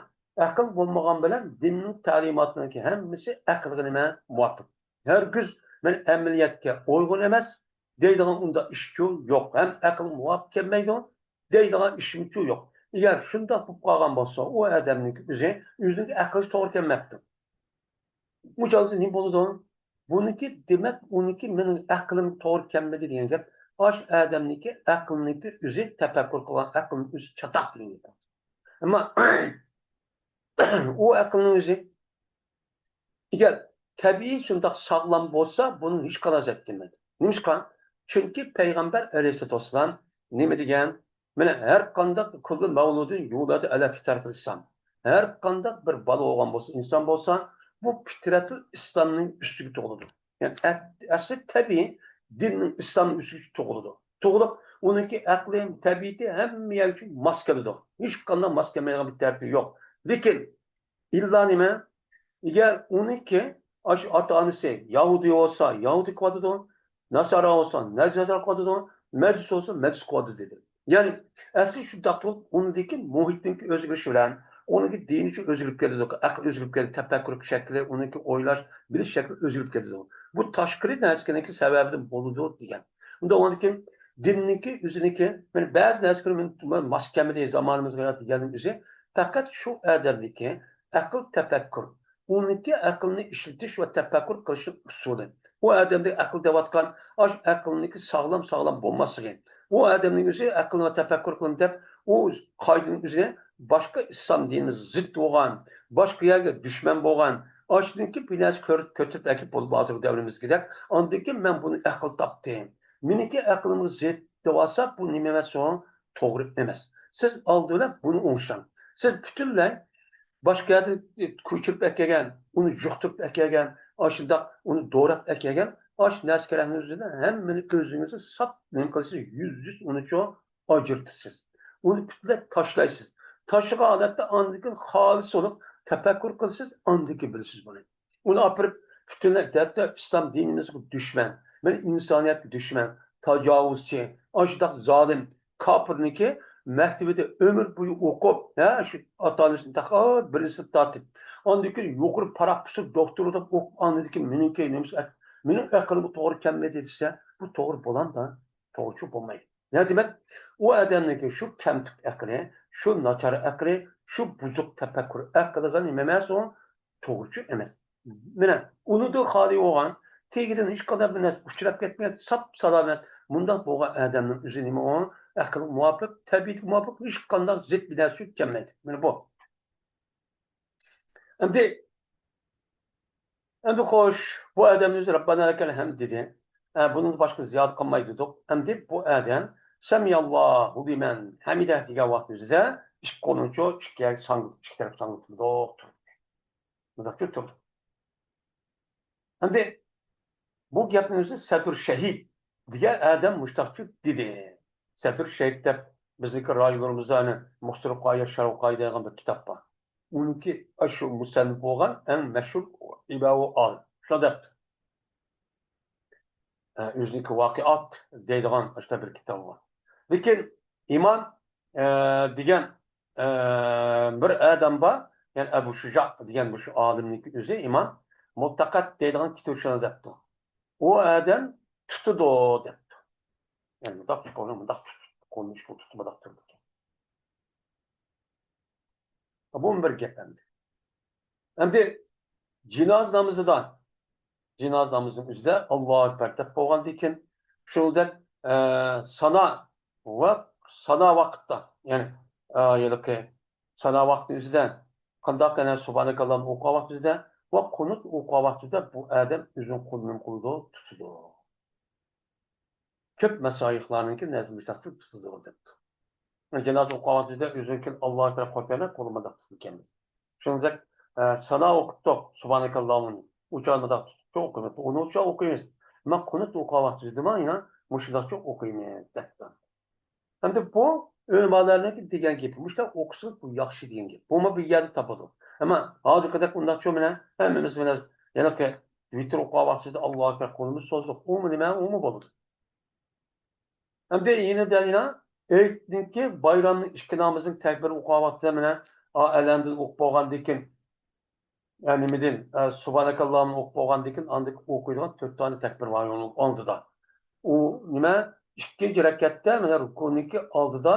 ئەقىل بولمىغان بىلەن دىننىڭ تەلىماتىنىڭكى ھەممىسى ئەقىلگە نېمە؟ مۇۋاپىق. ھەرگىز مەن ئەمەلىيەتكە ئۇيغۇن ئەمەس دەيدىغان ئۇنداق ئىشچۇ يوق. ھەم ئەقىلگە مۇۋاپىق كەلمەيدۇ دەيدىغان ئىشمۇچۇ يوق. ئەگەر شۇنداق بولۇپ قالغان بولسا، ئۇ ئادەمنىڭكى ئۆزى، ئۆزىنىڭكى ئەقلى توغرا كەلمەپتۇ. ئۇ چاغدا نېمە بولىدۇ؟ بۇنىڭكى، دېمەك، ئۇنىڭكى مېنىڭ ئەقلىم توغرا كەلمىدى دېگەن گەپ. ئاشۇ ئادەمنىڭكى ئەقلىنىڭكى ئۆزى، تەپەككۇر قىلغان ئەقلىنىڭ ئۆزى چاتاق دېگەن گەپ. ئەمما ئۇ ئەقىلنىڭ ئۆزى ئەگەر تەبىئىي شۇنداق ساغلام بولسا، بۇنىڭ ھېچقانداق زەرىرى كەلمەيدۇ. نېمىشقا؟ چۈنكى پەيغەمبەر ئەلەيھىسسالاتۇ ۋەسسالام نېمە دېگەن؟ مانا، ھەر قانداق كۇللۇ مەۋلۇدىن يۇلەدۇ ئەلە فىترەتىل ئىسلام. ھەر قانداق بىر بالا بولغان بولسا، ئىنسان بولسا، بۇ فىترەتىل ئىسلامنىڭ ئۈستىگە تۇغۇلىدۇ. يەنى ئە-، ئەسلى تەبىئىي دىننىڭ ئىسلامنىڭ ئۈستىگە تۇغۇلىدۇ. تۇغۇلۇپ، ئۇنىڭكى ئەقلى، تەبىئىتى ھەممە يەرگە ماس كېلىدۇ. ھېچقانداق ماس كەلمەيدىغان بىر تەرىپى يوق. لېكىن ئىللا نېمە؟ ئەگەر ئۇنىڭكى ئاشۇ ئاتا-ئانىسى يەھۇدىي بولسا، يەھۇدىي قىلىۋاتىدۇ، ناسارا بولسا، ناسارا قىلىۋاتىدۇ، مەجۇس بولسا، مەجۇس قىلىۋاتىدۇ دېدى. يەنى ئەسلى شۇنداق تۇرۇپ، ئۇنىڭدىكى مۇھىتنىڭكى ئۆزگىرىشى بىلەن ئۇنىڭكى دىنىچۇ ئۆزگىرىپ كېتىدۇ، ئەقىل ئۆزگىرىپ كېتىدۇ، تەپەككۇر شەكلى، ئۇنىڭكى ئويلاش، بىلىش شەكلى ئۆزگىرىپ كېتىدۇ. بۇ تاشقىرى نەرسىنىڭكى سەۋەبىدىن بولىدۇ دېگەن. ئۇنداق بولغاندىكىن دىننىڭكى ئۆزىنىڭكى، مانا بەزى نەرسىلەر ماس كەلمىدى زامانىمىزغا دېگەننىڭ ئۆزى پەقەت شۇ ئادەمدىكى ئەقىل تەپەككۇر، ئۇنىڭكى ئەقىلنى ئىشلىتىش ۋە تەپەككۇر قىلىشنىڭ ئۇسۇلى. ئۇ ئادەمدە ئەقىل دەۋاتقان ئاش ئەقىلنىڭكى ساغلام ساغلام بولماسلىقى. ئۇ ئادەمنىڭ ئۆزى ئەقىل ۋە تەپەككۇر قىلىمەن دەپ، ئۇ قائىدىنىڭ ئۆزى باشقا ئىسلام دىنىمىزغا زىت بولغان، باشقا يەرگە دۈشمەن بولغان، ئاشۇنىڭكى بىر نەرسە كۆتۈرۈپ ئەكىپ بولۇپ ھازىرقى دەۋرىمىزدىكىدەك، ئاندىن كېيىن مەن بۇنى ئەقىل تاپتىم. مېنىڭكى ئەقلىمغا زىت دەۋالسا، بۇ نېمە ئەمەس ئۇ؟ توغرا ئەمەس. سىز ئالدى بىلەن بۇنى ئوڭشاڭ. سىز پۈتۈنلەي باشقا يەردىن كۆچۈرۈپ ئەكەلگەن، ئۇنى يۇقتۇرۇپ ئەكەلگەن، ئاشۇنداق ئۇنى دوراپ ئەكەلگەن، ئاشۇ نەرسە-كەرەكنىڭ ئۆزىدە ھەممىنى ئۆزىڭىزنى ساپ نېمە قىلىسىز، يۈزدە يۈز ئۇنىچۇ ئاجرىتىسىز. ئۇنى پۈتۈنلەي تاشلايسىز. تاشلىغان ھالەتتە ئاندىن كېيىن خالىس بولۇپ تەپەككۇر قىلىسىز، ئاندىن كېيىن بىلىسىز بۇنى. ئۇنى ئاپىرىپ پۈتۈنلەي دەپتە ئىسلام دىنىمىزغا دۈشمەن، مانا ئىنسانىيەتكە دۈشمەن، تاجاۋۇزچى، ئاشۇنداق زالىم، كاپىرنىڭكى مەكتىۋىدە ئۆمۈر بويى ئوقۇپ، ھە، شۇ ئاتا-ئانىسىنى تاقا بىرىنچى سىنىپتا ئاتىپ، ئاندىن كېيىن يۇقىرى پاراخوستا دوكتور بولۇپ ئوقۇپ، ئاندىن كېيىن مېنىڭكى نېمىسى، مېنىڭ ئەقلىمگە توغرا كەلمىدى دېسە، بۇ توغرا بولامدا؟ توغرىچۇ بولمايدۇ. نە دېمەك، ئۇ ئادەمنىڭكى شۇ كەمتۈك ئەقلى، شۇ ناچار ئەقلى، شۇ بۇزۇق تەپەككۇر ئەقلىغا نېمە ئەمەس ئۇ؟ توغرىچۇ ئەمەس. مانا، ئۇنىڭدىن خالىي بولغان، تېگىدىن ھېچقانداق بىر نەرسە ئۇچراپ كەتمىگەن، ساپ-سالامەت، مۇنداق بولغان ئادەمنىڭ ئۆزى نېمە ئۇ؟ ئەقىلگە مۇۋاپىق، تەبىئەتكە مۇۋاپىق ھېچقانداق زىت بىر نەرسە كەلمەيدۇ. مانا بۇ. ئەمدى، ئەمدى خوش، بۇ ئادەمنىڭ ئۆزى رەببەنا لەكەل ھەمد دېدى. ئە، بۇنىڭ باشقا زىيادە قىلماي دېدۇق. ئەمدى بۇ ئادەم سەمىئاللاھۇ لىمەن ھەمىدە دېگەن ۋاقتىمىزدا ئىككى قولنىچۇ ئىككى يەرگە ساڭگىلىتىپ، ئىككى تەرەپكە ساڭگىلىتىپ مۇنداق تۇرىدۇ. مۇنداقچۇ تۇرىدۇ. ئەمدى بۇ گەپنىڭ ئۆزى سەدۇر شەھىد دېگەن ئادەم مۇشتاقچۇ دېدى. سەدۇر شەھىد دەپ بىزنىڭكى رايونلىرىمىزدا ئەنە مۇختىر قايا، شەرۋ قايا دەيدىغان بىر كىتاب بار. ئۇنىڭكى ئاشۇ مۇسەننىپ بولغان ئەڭ مەشھۇر ئىباۋۇ ئال. شۇنداق دەپتۇ. ئە، ئۆزىنىڭكى ۋاقىئات دەيدىغان ئاشۇنداق بىر كىتابى بار. لېكىن ئىمان، ئە، دېگەن، ئە، بىر ئادەم بار، يەنى ئەبۇ شۇجا دېگەن مۇشۇ ئالىمنىڭكى ئۆزى ئىمان مۇتەقەت دەيدىغان كىتابى شۇنداق دەپتۇ. ئۇ ئادەم تۇتىدۇ دەپتۇ. يەنى مۇنداق قولىنى مۇنداق تۇتۇپ، قولىنى ئىككى قولى تۇتۇپ مۇنداق تۇرىدىكەن. بۇمۇ بىر گەپ ئەمدى. ئەمدى جىنازا نامىزىدا، جىنازا نامىزىنىڭ ئۆزىدە ئاللاھۇ ئەكبەر دەپ بولغاندىن كېيىن، شۇنىڭدەك، ئە، سانا ۋە سانا ۋاقىتتا، يەنى، ئە، ھېلىقى سانا ۋاقىتنىڭ ئۆزىدە قانداق يەنە سۇبھانەكاللاھنى ئوقۇغان ۋاقتىدا ۋە قۇنۇت ئوقۇغان ۋاقتىدا بۇ ئادەم ئۆزىنىڭ قولىنى نېمە قىلىدۇ؟ تۇتىدۇ. كۆپ مەشايىخلارنىڭكى نەزىر مۇشتاقتۇر تۇتىدۇ دەپتۇ. جانازا ئوقۇغان ۋاقتىدا ئۆزىنىڭكى ئاللاھۇ ئەكبەر قويۇپ بەرمەي قولى مۇنداق تۇتىدىكەن. شۇنىڭدەك، ئە، سانا ئوقۇتتۇق، سۇبھانەكاللاھۇنى. ئۇ چاغدا مۇنداق تۇتۇپ ئوقۇيمىز. ئۇنىڭ ئۈچۈن ئوقۇيمىز. ئەمما قۇنۇت ئوقۇغان ۋاقتىدا مانا مۇشۇنداقچە ئوقۇيمىز دەپتۇ. ئەمدى بۇ ئۆلىمالارنىڭكى دېگەن گېپى. مۇشۇنداق ئوقۇسىڭىز بۇ ياخشى دېگەن گەپ. بۇمۇ بىر يەردە تاپىدۇ. ئەمما ھازىرقىدەك ئۇنداقچۇ مانا ھەممىمىز مانا ھېلىقى ۋىتىر ئوقۇغان ۋاقتىدا ئاللاھۇ ئەكبەر قولىمىز سوزۇلۇپ، ئۇمۇ نېمە، ئۇمۇ بولىدۇ. ئەمدى يەنە دەل يەنە ئەيدنىڭكى بايرامنىڭ ئىككى نامىزىنىڭ تەكبىرىنى ئوقۇغان ۋاقتىدا مانا ئەلھەمدۇلىللا ئوقۇپ بولغاندىن كېيىن، يا نېمىدىن، ئە، سۇبھانەكاللاھۇنى ئوقۇپ بولغاندىن كېيىن ئاندىن ئوقۇيدىغان تۆت دانە تەكبىر بار ئۇنىڭ ئالدىدا. ئۇ نېمە؟ ئىككىنچى رەكەتتە مانا رۇكۇنىڭكى ئالدىدا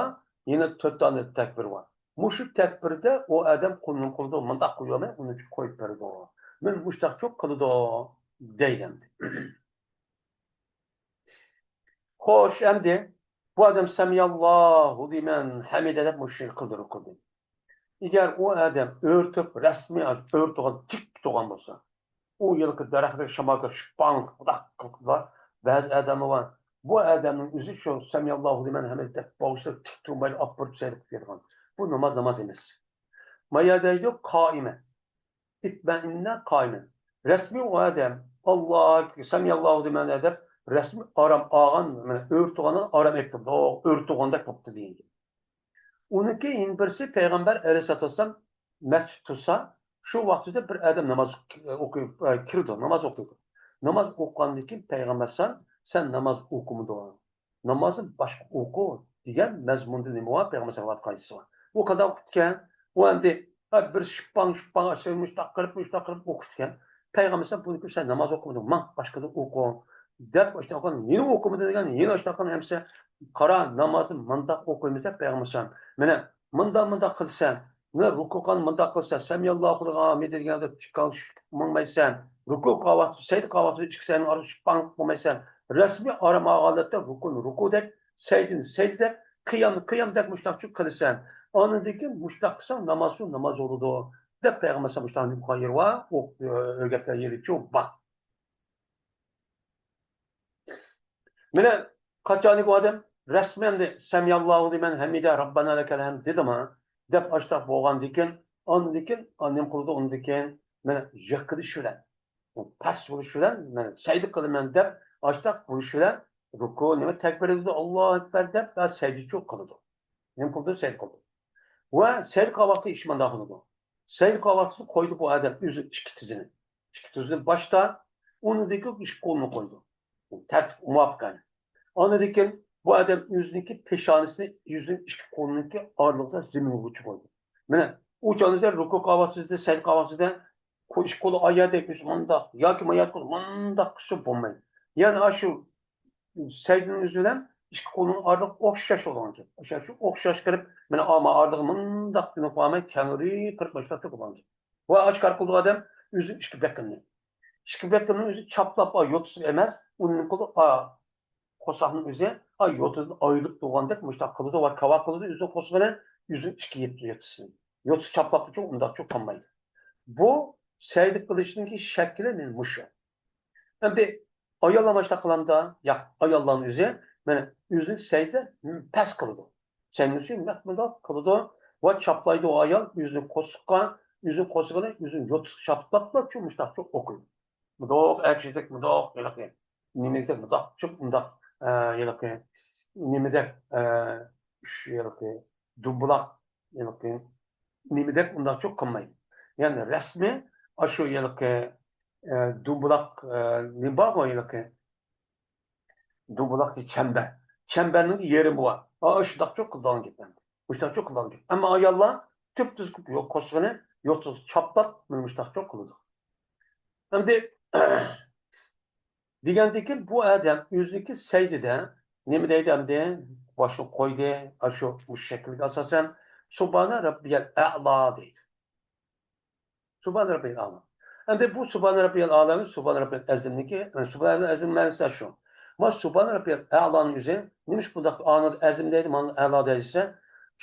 يەنە تۆت دانە تەكبىر بار. مۇشۇ تەكبىردە ئۇ ئادەم قولىنى قىلىدۇ، مۇنداق قويۇۋالماي، ئۇنى قويۇپ بېرىدۇ. مەن مۇشتاقچۇ قىلىدۇ دەيدۇ ئەمدى. خوش، ئەمدى بۇ ئادەم سەمىئاللاھۇ لىمەن ھەمىدە دەپ مۇشۇ ئىشنى قىلدى رۇكۇدىن. ئەگەر ئۇ ئادەم ئۆرتۈپ، رەسمىي ئۆرتۈگەن، تىك تۇرغان بولسا، ئۇ يىلقى دەرەختىكى شامالغا شىپپاڭ قىلىپ بەزى ئادەملەر بار. بۇ ئادەمنىڭ ئۆزى شۇ سەمىئاللاھۇ لىمەن ھەمىدە دەپ باغرىنى تىك تۇرمايلا ئاپىرىپ سەيلىپ كېتىدىغان. بۇ ناماز ناماز ئەمەس. مايا دەيدۇ قائىمە. ئىتمەئىننە قائىمەن. رەسمىي ئۇ ئادەم ئاللا، سەمىئاللاھۇ لىمەن دەپ رەسمىي ئارام ئالغان، مانا ئۆرتۈگەن ئارام ئېلىپتۇ. ئۆرتۈگەندەك بوپتۇ دېگەن گەپ. ئۇنىڭكى يەنە بىرسى پەيغەمبەر ئەلەيھىسسالاتۇ ۋەسسالام مەسچىت تۇرسا، شۇ ۋاقتىدا بىر ئادەم ناماز ئوقۇيدۇ، كىرىدۇ، ناماز ئوقۇيدۇ. ناماز ئوقۇغاندىن كېيىن پەيغەمبەر ئەلەيھىسسالام، سەن ناماز ئوقۇمىدىغىن. نامازنى باشقا ئوقۇ دېگەن مەزمۇندا نېمە بار؟ پەيغەمبەر سەللەللاھۇ ئەلەيھى ۋەسەللەم قايسى بار؟ ئۇ قانداق ئوقۇپتىكەن؟ ئۇ ئەمدى، ھە، بىر شىپپاڭ، شىپپاڭ، مۇشتاق قىلىپ، مۇشتاق قىلىپ ئوقۇپتىكەن. پەيغەمبەر سەن بۇنى كۆرۈپ، سەن ناماز ئوقۇمىدىڭ، ماڭ باشقىدىن ئوقۇ دەپ، ئاشۇنداق قىلغان، يەنە ئوقۇمىدى دېگەن، يەنە ئاشۇنداق قىلغان ئەمسە، قارا، نامازنى مانداق ئوقۇيمىز دەپ پەيغەمبەر سەللەللاھۇ ئەلەيھى ۋەسەللەم. مانا، مۇنداق، مۇنداق قىلىسەن، مانا رۇكۇ قىلغان مۇنداق قىلىسەن، سەمىئاللاھۇ لىمەن ھەمىدە دېگەندە تىكاڭ چۈشۈپ ماڭمايسەن، رۇكۇ قىلغان ۋاقتىدا سەجدە قىلغان ۋاقتىدا ئىككى سەجدىنىڭ ئارىسىدا شىپپاڭ قىلمايسەن، رەسمىي ئارام ئالغان ھالەتتە رۇكۇنى رۇكۇدەك، سەجدىنى سەجدىدەك، قىيامنى قىيامدەك مۇشتاقچۇ قىلىسەن. ئاندىن كېيىن مۇشتاق قىلساڭ نامازمۇ ناماز بولىدۇ، دەپ پەيغەمبەر سەللەللاھۇ ئەلەيھى ۋەسەللەم مۇشتاق ئۆگەتكەن يېرىچۇ بار. مانا قاچانكى ئۇ ئادەم رەسمەن سەمىئاللاھۇ لىمەن ھەمىدە رەببەنا لەكەل ھەمد دېدىما دەپ ئاشتاق بولغاندىكىن، ئاندىكىن نېمە قىلىدۇ؟ ئۇندىكىن مانا يىقىلىش بىلەن، پەس بولۇش بىلەن، مانا سەجدە قىلىمەن دەپ ئاشتاق بولۇش بىلەن رۇكۇ نېمە تەكبىر دەيدۇ، ئاللاھۇ ئەكبەر دەپ ۋە سەجدىچۇ قىلىدۇ. نېمە قىلىدۇ؟ سەجدە قىلىدۇ. ۋە سەجدە قىلغان ۋاقتى ئىش مانداق قىلىدۇ. سەجدە قىلغان ۋاقتىدا قويدى بۇ ئادەم ئۆزى ئىككى تىزىنى. ئىككى تىزىنى باشتا، ئۇنىڭدىن كېيىن ئىككى قولىنى قويدى. تەرتىپ مۇۋاپىق يەنى. ئاندىن كېيىن بۇ ئادەم ئۆزىنىڭكى پېشانىسىنى ئۆزىنىڭ ئىككى قولىنىڭكى ئارىلىقىدا زېمىنغا قويدى. مانا، ئۇ چاغدا رۇكۇ قىلغان ۋاقتىدا، سەجدە قىلغان ۋاقتىدا، قول، ئىككى قولى ئاياغدەك مۇنداق ياكى ماياق قولى مۇنداق قىلسا بولمايدۇ. يەنى ئاشۇ سەجدىنىڭ ئۆزى بىلەن ئىككى قولنىڭ ئارىلىقى ئوخشاش بولغان گەپ. ئوخشاش، ئوخشاش قىلىپ، مانا ئارىلىقى مۇنداق قىلىپ قويماي، كەڭرى قىلىپ باشلاپ بولغان گەپ. ۋە ئاشكارا قىلىدۇ ئادەم ئۆزى ئىككى بېقىنىنى. ئىككى بېقىنىنىڭ ئۆزى چاپلاپ، ئا، يوتىسى ئەمەس، ئۇنىڭ قولى، ئا، قورساقنىڭ ئۆزى، ئا، يوتىدىن ئايرىلىپ تۇرغاندەك مۇشۇنداق قىلىدۇ ۋە كاۋا قىلىدۇ ئۆزىنىڭ قورسىقىنى، ئۆزىنىڭ ئىككى يوتىسىنى. يوتىسى چاپلاپقىچە ئۇنداقچۇ قىلمايدۇ. بۇ سەجدە قىلىشنىڭكى شەكلى مانا مۇشۇ. ئەمدى ئاياللار مۇشۇنداق قىلامدا؟ ياق، ئاياللارنىڭ ئۆزى مانا ئۆزىنى سەجدە پەس قىلىدۇ. سەجدىسى نەق مۇنداق قىلىدۇ ۋە چاپلايدۇ ئايال ئۆزىنى قورسىققا، ئۆزىنى قورسىقىنى ئۆزىنى يوتىسىغا چاپلاپلا شۇ مۇشتاقچە ئوقۇيدۇ. مۇنداق ئەكسىدەك، مۇنداق ھېلىقى نېمىدەك، مۇنداقچە مۇنداق، ئە، ھېلىقى نېمىدەك، ئە، ئۈچ ھېلىقى دومبىلاق، ھېلىقى نېمىدەك ئۇنداقچە قىلمايدۇ. يەنى رەسمىي ئاشۇ ھېلىقى، ئە، دومبىلاق، ئە، نېمە بارغۇ ھېلىقى دومبىلاق چەمبەر. چەمبەرنىڭ يېرىمى بار. ئا، شۇنداقچۇ قىلىدىغان گەپ ئەمدى. مۇشۇنداقچۇ قىلىدىغان گەپ. ئەمما ئاياللار تۈپتۈز قىلىپ يوق قورسىقىنى يوتىسىغا چاپلاپ، مانا مۇشۇنداقچۇ قىلىدۇ. ئەمدى دېگەندىن كېيىن بۇ ئادەم ئۆزىنىڭكى سەجدىدە نېمە دەيدۇ ئەمدى؟ باشنى قويدى، ئاشۇ، مۇشۇ شەكىلگە ئاساسەن، سۇبھانە رەببىيەل ئەلا دەيدۇ. سۇبھان رەببىيەل ئەلا. ئەمدى بۇ سۇبھان رەببىيەل ئەلانى سۇبھان رەببىيەل ئەزىمنىكى، سۇبھان رەببىيەل ئەزىم مەنىسى شۇ. ما سۇبھان رەببىيەل ئەلانىڭ ئۆزى نېمىشقا بۇنداق ئانىدا ئەزىم دەيدۇ، مانا ئەلا دەيدۇ دېسە،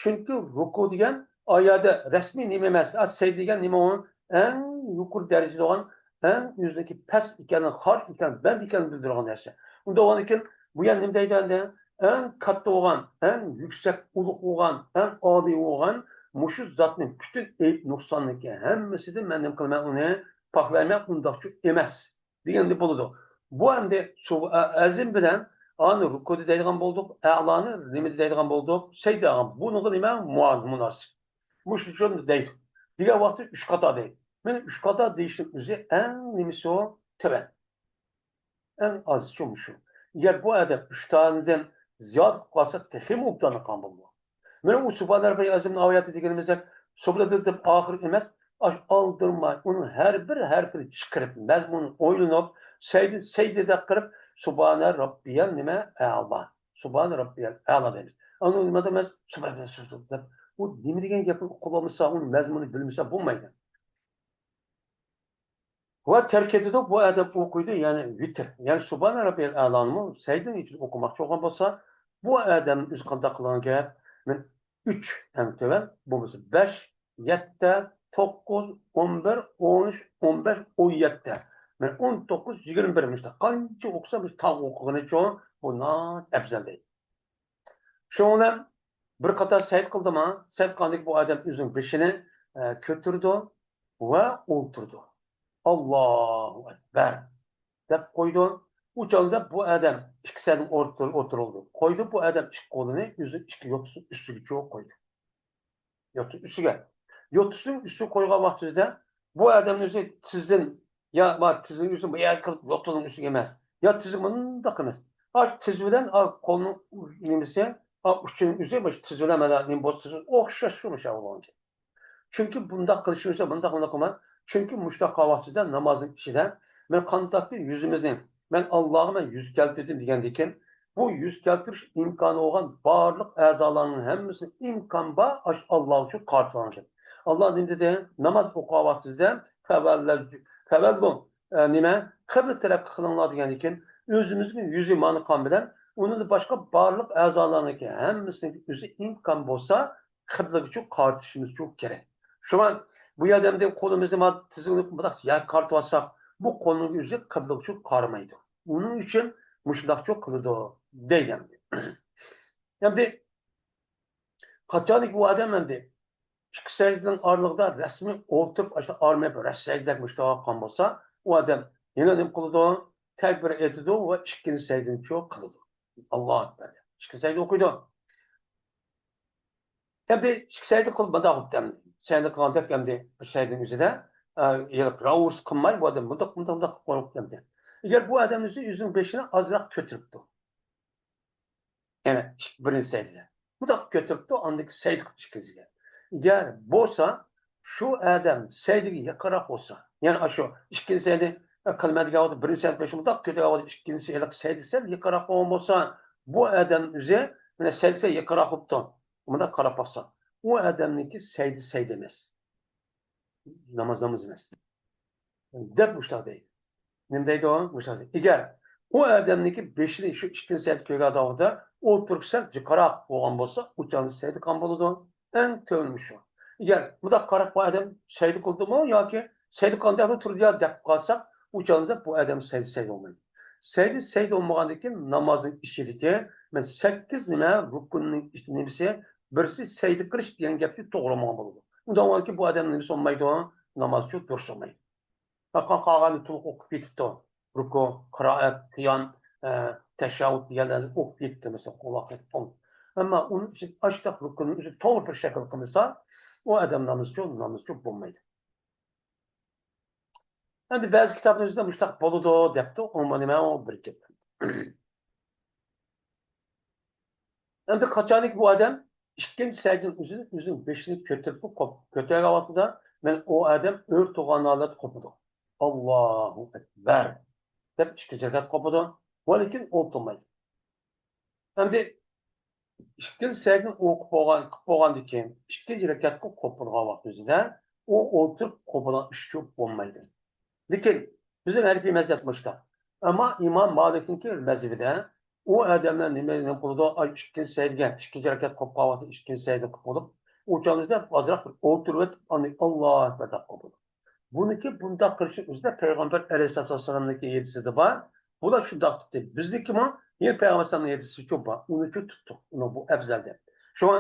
چۈنكى رۇكۇ دېگەن ئايەتتە رەسمىي نېمە ئەمەس، ئا، سەجدە دېگەن نېمە ئۇ؟ ئەڭ يۇقىرى دەرىجىدە بولغان، ئەڭ ئۆزىنىڭكى پەس ئىكەنلىكىنى، خار ئىكەن، بەند ئىكەنلىكىنى بىلدۈرىدىغان نەرسە. ئۇنداق بولغاندىكىن بۇ يەنە نېمە دەيدۇ ئەمدى؟ ئەڭ كاتتا بولغان، ئەڭ يۈكسەك، ئۇلۇغ بولغان، ئەڭ ئالىي بولغان مۇشۇ زاتنى پۈتۈن ئەيىب نۇقساننىڭكى ھەممىسىدىن مەن نېمە قىلىمەن، ئۇنى پاكلايمەن، ئۇنداقچۇ ئەمەس دېگەندە بولىدۇ. بۇ ئەمدى سۇ-، ئە-، ئەزىم بىلەن ئانى رۇكۇدە دەيدىغان بولدۇق، ئەلانى نېمىدە دەيدىغان بولدۇق، سەجدە دەيدىغان. بۇنىڭغا نېمە؟ مۇ-، مۇناسىپ. مۇشۇنى دەيدۇ. دېگەن ۋاقىتتا ئۈچ قاتا دەيدۇ. مانا ئۈچ قاتا دېيىشنىڭ ئۆزى ئەڭ نېمىسى ئۇ؟ تۆۋەن. ئەڭ ئازىچۇ مۇشۇ. ئەگەر بۇ ئادەم ئۈچ دانىدىن زىيادە قىلىپ قالسا، تېخىمۇ ئوبدانلىق قىلغان بولىدۇ. مانا ئۇ سۇبھان رەببىيەل ئەزىمنىڭ ئايەتى دېگىنىمىزدەك، سۇبھان دەپ ئاخىرى ئەمەس، ئاش-، ئالدىرماي، ئۇنىڭ ھەر بىر ھەرپىنى چىقىرىپ، مەزمۇنىنى ئويلىنىپ، سەجدە، سەجدە دەپ قىلىپ، سۇبھانە رەببىيەل نېمە؟ ئەلا. سۇبھانە رەببىيەل ئەلا دەيمىز. ئانا نېمە دەيمىز؟ سۇبھان رەببىيەل دەپ. ئۇ نېمە دېگەن گەپنى ئۇقۇپ بولمىسا، ئۇنىڭ مەزمۇنىنى بىلمىسە بولمايدۇ. ۋە تەرك ئېتىدۇ، بۇ ئادەم ئوقۇيدۇ، يەنى ۋىتىر. يەنى سۇبھانە رەببىيەل ئەلانىمۇ سەجدىنىڭ ئىچىدە ئوقۇماقچى بولغان بولسا، بۇ ئادەم ئۆزى قانداق قىلغان گەپ؟ مەن ئۈچ ئەڭ تۆۋەن، بولمىسا بەش، يەتتە، توققۇز، ئون بىر، ئون ئۈچ، ئون بەش، ئون يەتتە. مەن ئون توققۇز، يىگىرمە بىر مۇشۇنداق قانچە ئوقۇسا، مۇشۇ تاغ ئوقۇغىنىچۇ بۇ ناھايىتى ئەپزەل دەيدۇ. شۇنىڭ بىلەن بىر قاتار سەجدە قىلدىما، سەجدە قىلغاندىكىن بۇ ئادەم ئۆزىنىڭ بېشىنى، ئە، كۆتۈرىدۇ ۋە ئولتۇرىدۇ. ئاللاھۇ ئەكبەر دەپ قويىدۇ. ئۇ چاغدا بۇ ئادەم ئىككى سەجدىنىڭ ئوتتۇرىغا ئولتۇرىدۇ. قويىدۇ بۇ ئادەم ئىككى قولىنى ئۆزىنىڭ ئىككى يوتىسىنىڭ ئۈستىگىچۇ قويىدۇ. يوتىسىنىڭ ئۈستىگە. يوتىسىنىڭ ئۈستىگە قويغان ۋاقتىمىزدا بۇ ئادەمنىڭ ئۆزى تىزدىن، يا ما تىزنىڭ ئۆزى بۇ يەرگە قىلىپ يوتىنىڭ ئۈستىگە ئەمەس. يا تىزى مۇنداق ئەمەس. ئاشۇ تىز بىلەن ئا قولنىڭ نېمىسى، ئا ئۇچىنىڭ ئۆزى مۇشۇ تىز بىلەن مانا نېمە بولسا ئوخشاش شۇ مۇشۇ بولغان. چۈنكى بۇنداق قىلىشىمىزدا مۇنداق، مۇنداق قىلماي. چۈنكى مۇشۇنداق قىلغان ۋاقتىدا نامازنىڭ ئىچىدە مەن قانداقتۇر يۈزىمىزنى، مەن ئاللاغا مەن يۈز كەلتۈردۈم دېگەندىكىن، بۇ يۈز كەلتۈرۈش ئىمكانى بولغان بارلىق ئەزالارنىڭ ھەممىسىنى ئىمكان بار ئاشۇ ئاللا ئۈچۈن قارىتىلغان گەپ. ئاللا نېمە دېدى؟ ناماز ئوقۇغان ۋاقتىدا فەۋەللە-، فەۋەللۇ، ئە، نېمە؟ قىبلە تەرەپكە قىلىڭلار دېگەندىكىن، ئۆزىمىزنىڭ يۈزى مانا قان بىلەن، ئۇنىڭدىن باشقا بارلىق ئەزالارنىڭكى ھەممىسىنىڭكى ئۆزى ئىمكان بولسا، قىبلىگىچۇ قارىتىشىمىز كېرەك. شۇڭا بۇ يەردە ئەمدى قولىمىزنى ما تىزىمىزنى مۇنداق يەرگە قارىتىۋالساق، بۇ قولنىڭ ئۆزى قىبلىغىچۇ قارىمايدۇ. ئۇنىڭ ئۈچۈن مۇشۇنداقچۇ قىلىدۇ دەيدۇ ئەمدى. ئەمدى قاچانكى ئۇ ئادەم ئەمدى ئىككى سەجدىنىڭ ئارىلىقىدا رەسمىي ئولتۇرۇپ، ئاشۇنداق ئارمىيەپ رەس سەجدە دەپ مۇشۇنداق قىلغان بولسا، ئۇ ئادەم يەنە نېمە قىلىدۇ؟ تەكبىر ئېيتىدۇ ۋە ئىككىنچى سەجدىنىچۇ قىلىدۇ. ئاللاھۇ ئەكبەر دەپ ئىككى سەجدە ئوقۇيدۇ. ئەمدى ئىككى سەجدە قىلىپ مۇنداق قىلىپتۇ ئەمدى. سەجدە قىلغان دەپ ئەمدى بىر سەجدىنىڭ ئۆزىدە، ئە، يەنە راۋۇرۇس قىلماي، بۇ ئادەم مۇنداق، مۇنداق، مۇنداق قىلىپ قويۇپتۇ ئەمدى. ئەگەر بۇ ئادەم ئۆزى ئۆزىنىڭ بېشىنى ئازراق كۆتۈرۈپتۇ. يەنە ئىك-، بىرىنچى سەجدىدە. مۇنداق كۆتۈرۈپتۇ، ئاندىن كېيىن سەجدە قىلىپتۇ ئىككىنچىگە. ئەگەر بولسا، شۇ ئادەم سەجدىگە يېقىنراق بولسا، يەنى ئاشۇ ئىككىنچى سەجدە قىلىمەن دېگەن ۋاقىتتا، بىرىنچى سەجدە قىلىشى مۇنداق كۆتۈرگەن ۋاقىتتا، ئىككىنچى ھېلىقى سەجدە سەل يېقىنراق بولغان بولسا، بۇ ئادەم ئۆزى، مانا سەجدە سەل يېقىنراق بوپتۇ. مۇنداق قاراپ باقسا، ئۇ ئادەمنىڭكى سەجدە سەجدە ئەمەس. ناماز ناماز ئەمەس. دەپ مۇشۇنداق دەيدۇ. نېمە دەيدۇ؟ مۇشۇنداق دەيدۇ. ئەگەر ئۇ ئادەمنىڭكى بېشىنى شۇ ئىككىنچى سەجدە كۆرگەن ۋاقتىدا ئولتۇرۇپ سەل جىقراق بولغان بولسا، ئۇ چاغدا سەجدە قىلغان بولىدۇ. ئەڭ تۆۋىنى شۇ. ئەگەر مۇنداق قاراپ بۇ ئادەم سەجدە قىلدىمۇ ياكى سەجدە قىلغاندەكلا تۇردى يا دەپ قالساق، ئۇ چاغدا بۇ ئادەم سەجدە سەجدە بولمايدۇ. سەجدە سەجدە بولمىغاندىن كېيىن نامازنىڭ ئىچىدىكى مەن سەككىز نېمە رۇكۇننىڭ ئىچ-، نېمىسى، بىرسى سەجدە قىلىش دېگەن گەپنى توغرىلىمىغان بولىدۇ. ئۇنداق بولغانكى بۇ ئادەم نېمىسى بولمايدۇ، نامازچۇ دۇرۇس بولمايدۇ. قالغان، قالغاننى تولۇق ئوقۇپ كېتىپتۇ. رۇكۇ، قىرائەت، قىيام، ئە، تەشەھھۇد دېگەنلەرنى ئوقۇپ كېتىپتۇ، مەسىلەن، قۇل ۋەقەت ئوڭ. ئەمما ئۇنىڭ ئۈچۈن ئاشتاق رۇكۇننىڭ ئۆزى توغرا بىر شەكىل قىلمىسا، ئۇ ئادەم نامازچۇ، نامازچۇ بولمايدۇ. ئەمدى بەزى كىتابلار ئۆزىدە مۇشۇنداق بولىدۇ دەپتۇ، ئۇمۇ نېمە، ئۇ بىر گەپ. ئەمدى قاچانكى بۇ ئادەم ئىككىنچى سەجدىدىن ئۆزىنى، ئۆزىنىڭ بېشىنى كۆتۈرۈپ قوپ-، كۆتۈرگەن ۋاقتىدا، مەن ئۇ ئادەم ئۆر تۇغان ھالەتتە قوپىدۇ. ئاللاھۇ ئەكبەر دەپ ئىككىنچى رەكەت قوپىدۇ. ۋە لېكىن ئولتۇرمايدۇ. ئەمدى ئىككىنچى سەجدىنى ئوقۇپ بولغان، قىلىپ بولغاندىن كېيىن، ئىككىنچى رەكەتكە قوپىدىغان ۋاقتىمىزدا ئۇ ئولتۇرۇپ قوپىدىغان ئىش بولمايدۇ. لېكىن بىزنىڭ ھەنىپىي مەزھەپ مۇشۇنداق. ئەمما ئىمام مالىكنىڭكى مەزھىپىدە ئۇ ئادەملەر نېمە، نېمە قىلىدۇ؟ ئاي، ئىككىنچى سەجدىگە، ئىككىنچى رەكەت قوپقان ۋاقتىدا ئىككىنچى سەجدە قىلىپ بولۇپ، ئۇ چاغدا ئازراق بىر ئولتۇرۇۋېتىپ، ئاندىن ئاللاھۇ ئەكبەر دەپ قوپىدۇ. بۇنىڭكى بۇنداق قىلىشنىڭ ئۆزىدە پەيغەمبەر ئەلەيھىسسالاتۇ ۋەسسالامنىڭكى ھەدىسىدە بار. بۇلار شۇنداق تۇتتى. بىزنىڭكىمۇ يەنە پەيغەمبەر ئەلەيھىسسالامنىڭ ھەدىسىچۇ بار. ئۇنىچۇ تۇتتۇق. ئۇنىڭ بۇ ئەۋزەل دەپ. شۇڭا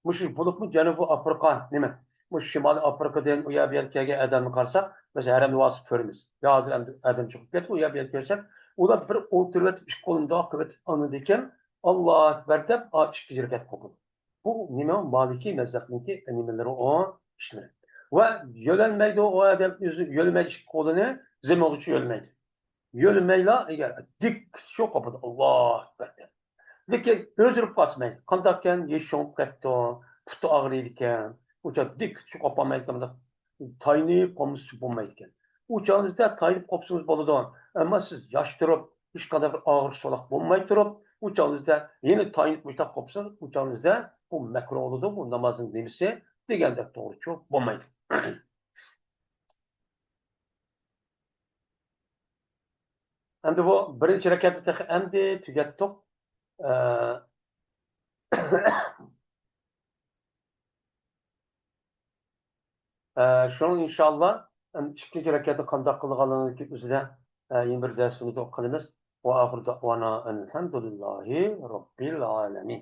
مۇشۇ بولۇپمۇ جەنۇبىي ئافرىقا، نېمە، مۇشۇ شىمالىي ئافرىقىدىن ئۇ يەر بۇ يەرگە كەلگەن ئادەمنى قارىساق، مەسىلەن، ھەرەمنى ۋاسىتە كۆرىمىز. يا ھازىر ئەمدى ئادەم چىقىپ كەتتى، ئۇ يەر بۇ يەرگە كەلسەك، ئۇلار بىر ئولتۇرۇۋېتىپ، ئىككى قولىنى مۇنداق قىلىۋېتىپ، ئاندىن كېيىن ئاللاھۇ ئەكبەر دەپ، ئا، ئىككىنچى رەكەت قوپىدۇ. بۇ نېمە؟ مالىكىي مەزھەپنىڭكى نېمىلىرى ئۇ ئىشلىرى. ۋە يۆلەنمەيدۇ ئۇ ئادەم، ئۆزى يۆلىمەيدۇ، ئىككى قولىنى زېمىنغىچە يۆلىمەيدۇ. يۆلىمەيلا، ئەگەر دىك شۇ قوپىدۇ، ئاللاھۇ ئەكبەر دەپ. لېكىن ئۆزرۈپ باسمايدۇ. قانداقكەن؟ يېشى شۇڭۇپ قېپتۇ، پۇتى ئاغرىيدىكەن. ئۇ چاغ دىك شۇ قوپالمايدىكەن، تايىنىپ قوپمىسا بولمايدىكەن. ئۇ چاغىڭىزدا تايىنىپ قوپسىڭىز بولىدۇ. ئەمما سىز ياش تۇرۇپ، ھېچقانداق بىر ئاغرىق سولاق بولماي تۇرۇپ، ئۇ چاغىڭىزدا يەنە تايىنىپ مۇشۇنداق قوپسىڭىز، ئۇ چاغىڭىزدا بۇ مەكرۇھ بولىدۇ، بۇ نامازنىڭ نېمىسى دېگەندەك توغرىچۇ بولمايدۇ. ئەمدى بۇ بىرىنچى رەكەتنى تېخى ئەمدى تۈگەتتۇق. ئە، ئە، شۇڭا ئىنشاللا، ئەم، ئىككىنچى رەكەتنى قانداق قىلىدىغانلىقىنى ئۆزىدە، ئە، يەنە بىر دەرسىمىزدە قىلىمىز. وآخر دعوانا أن الحمد لله رب العالمين.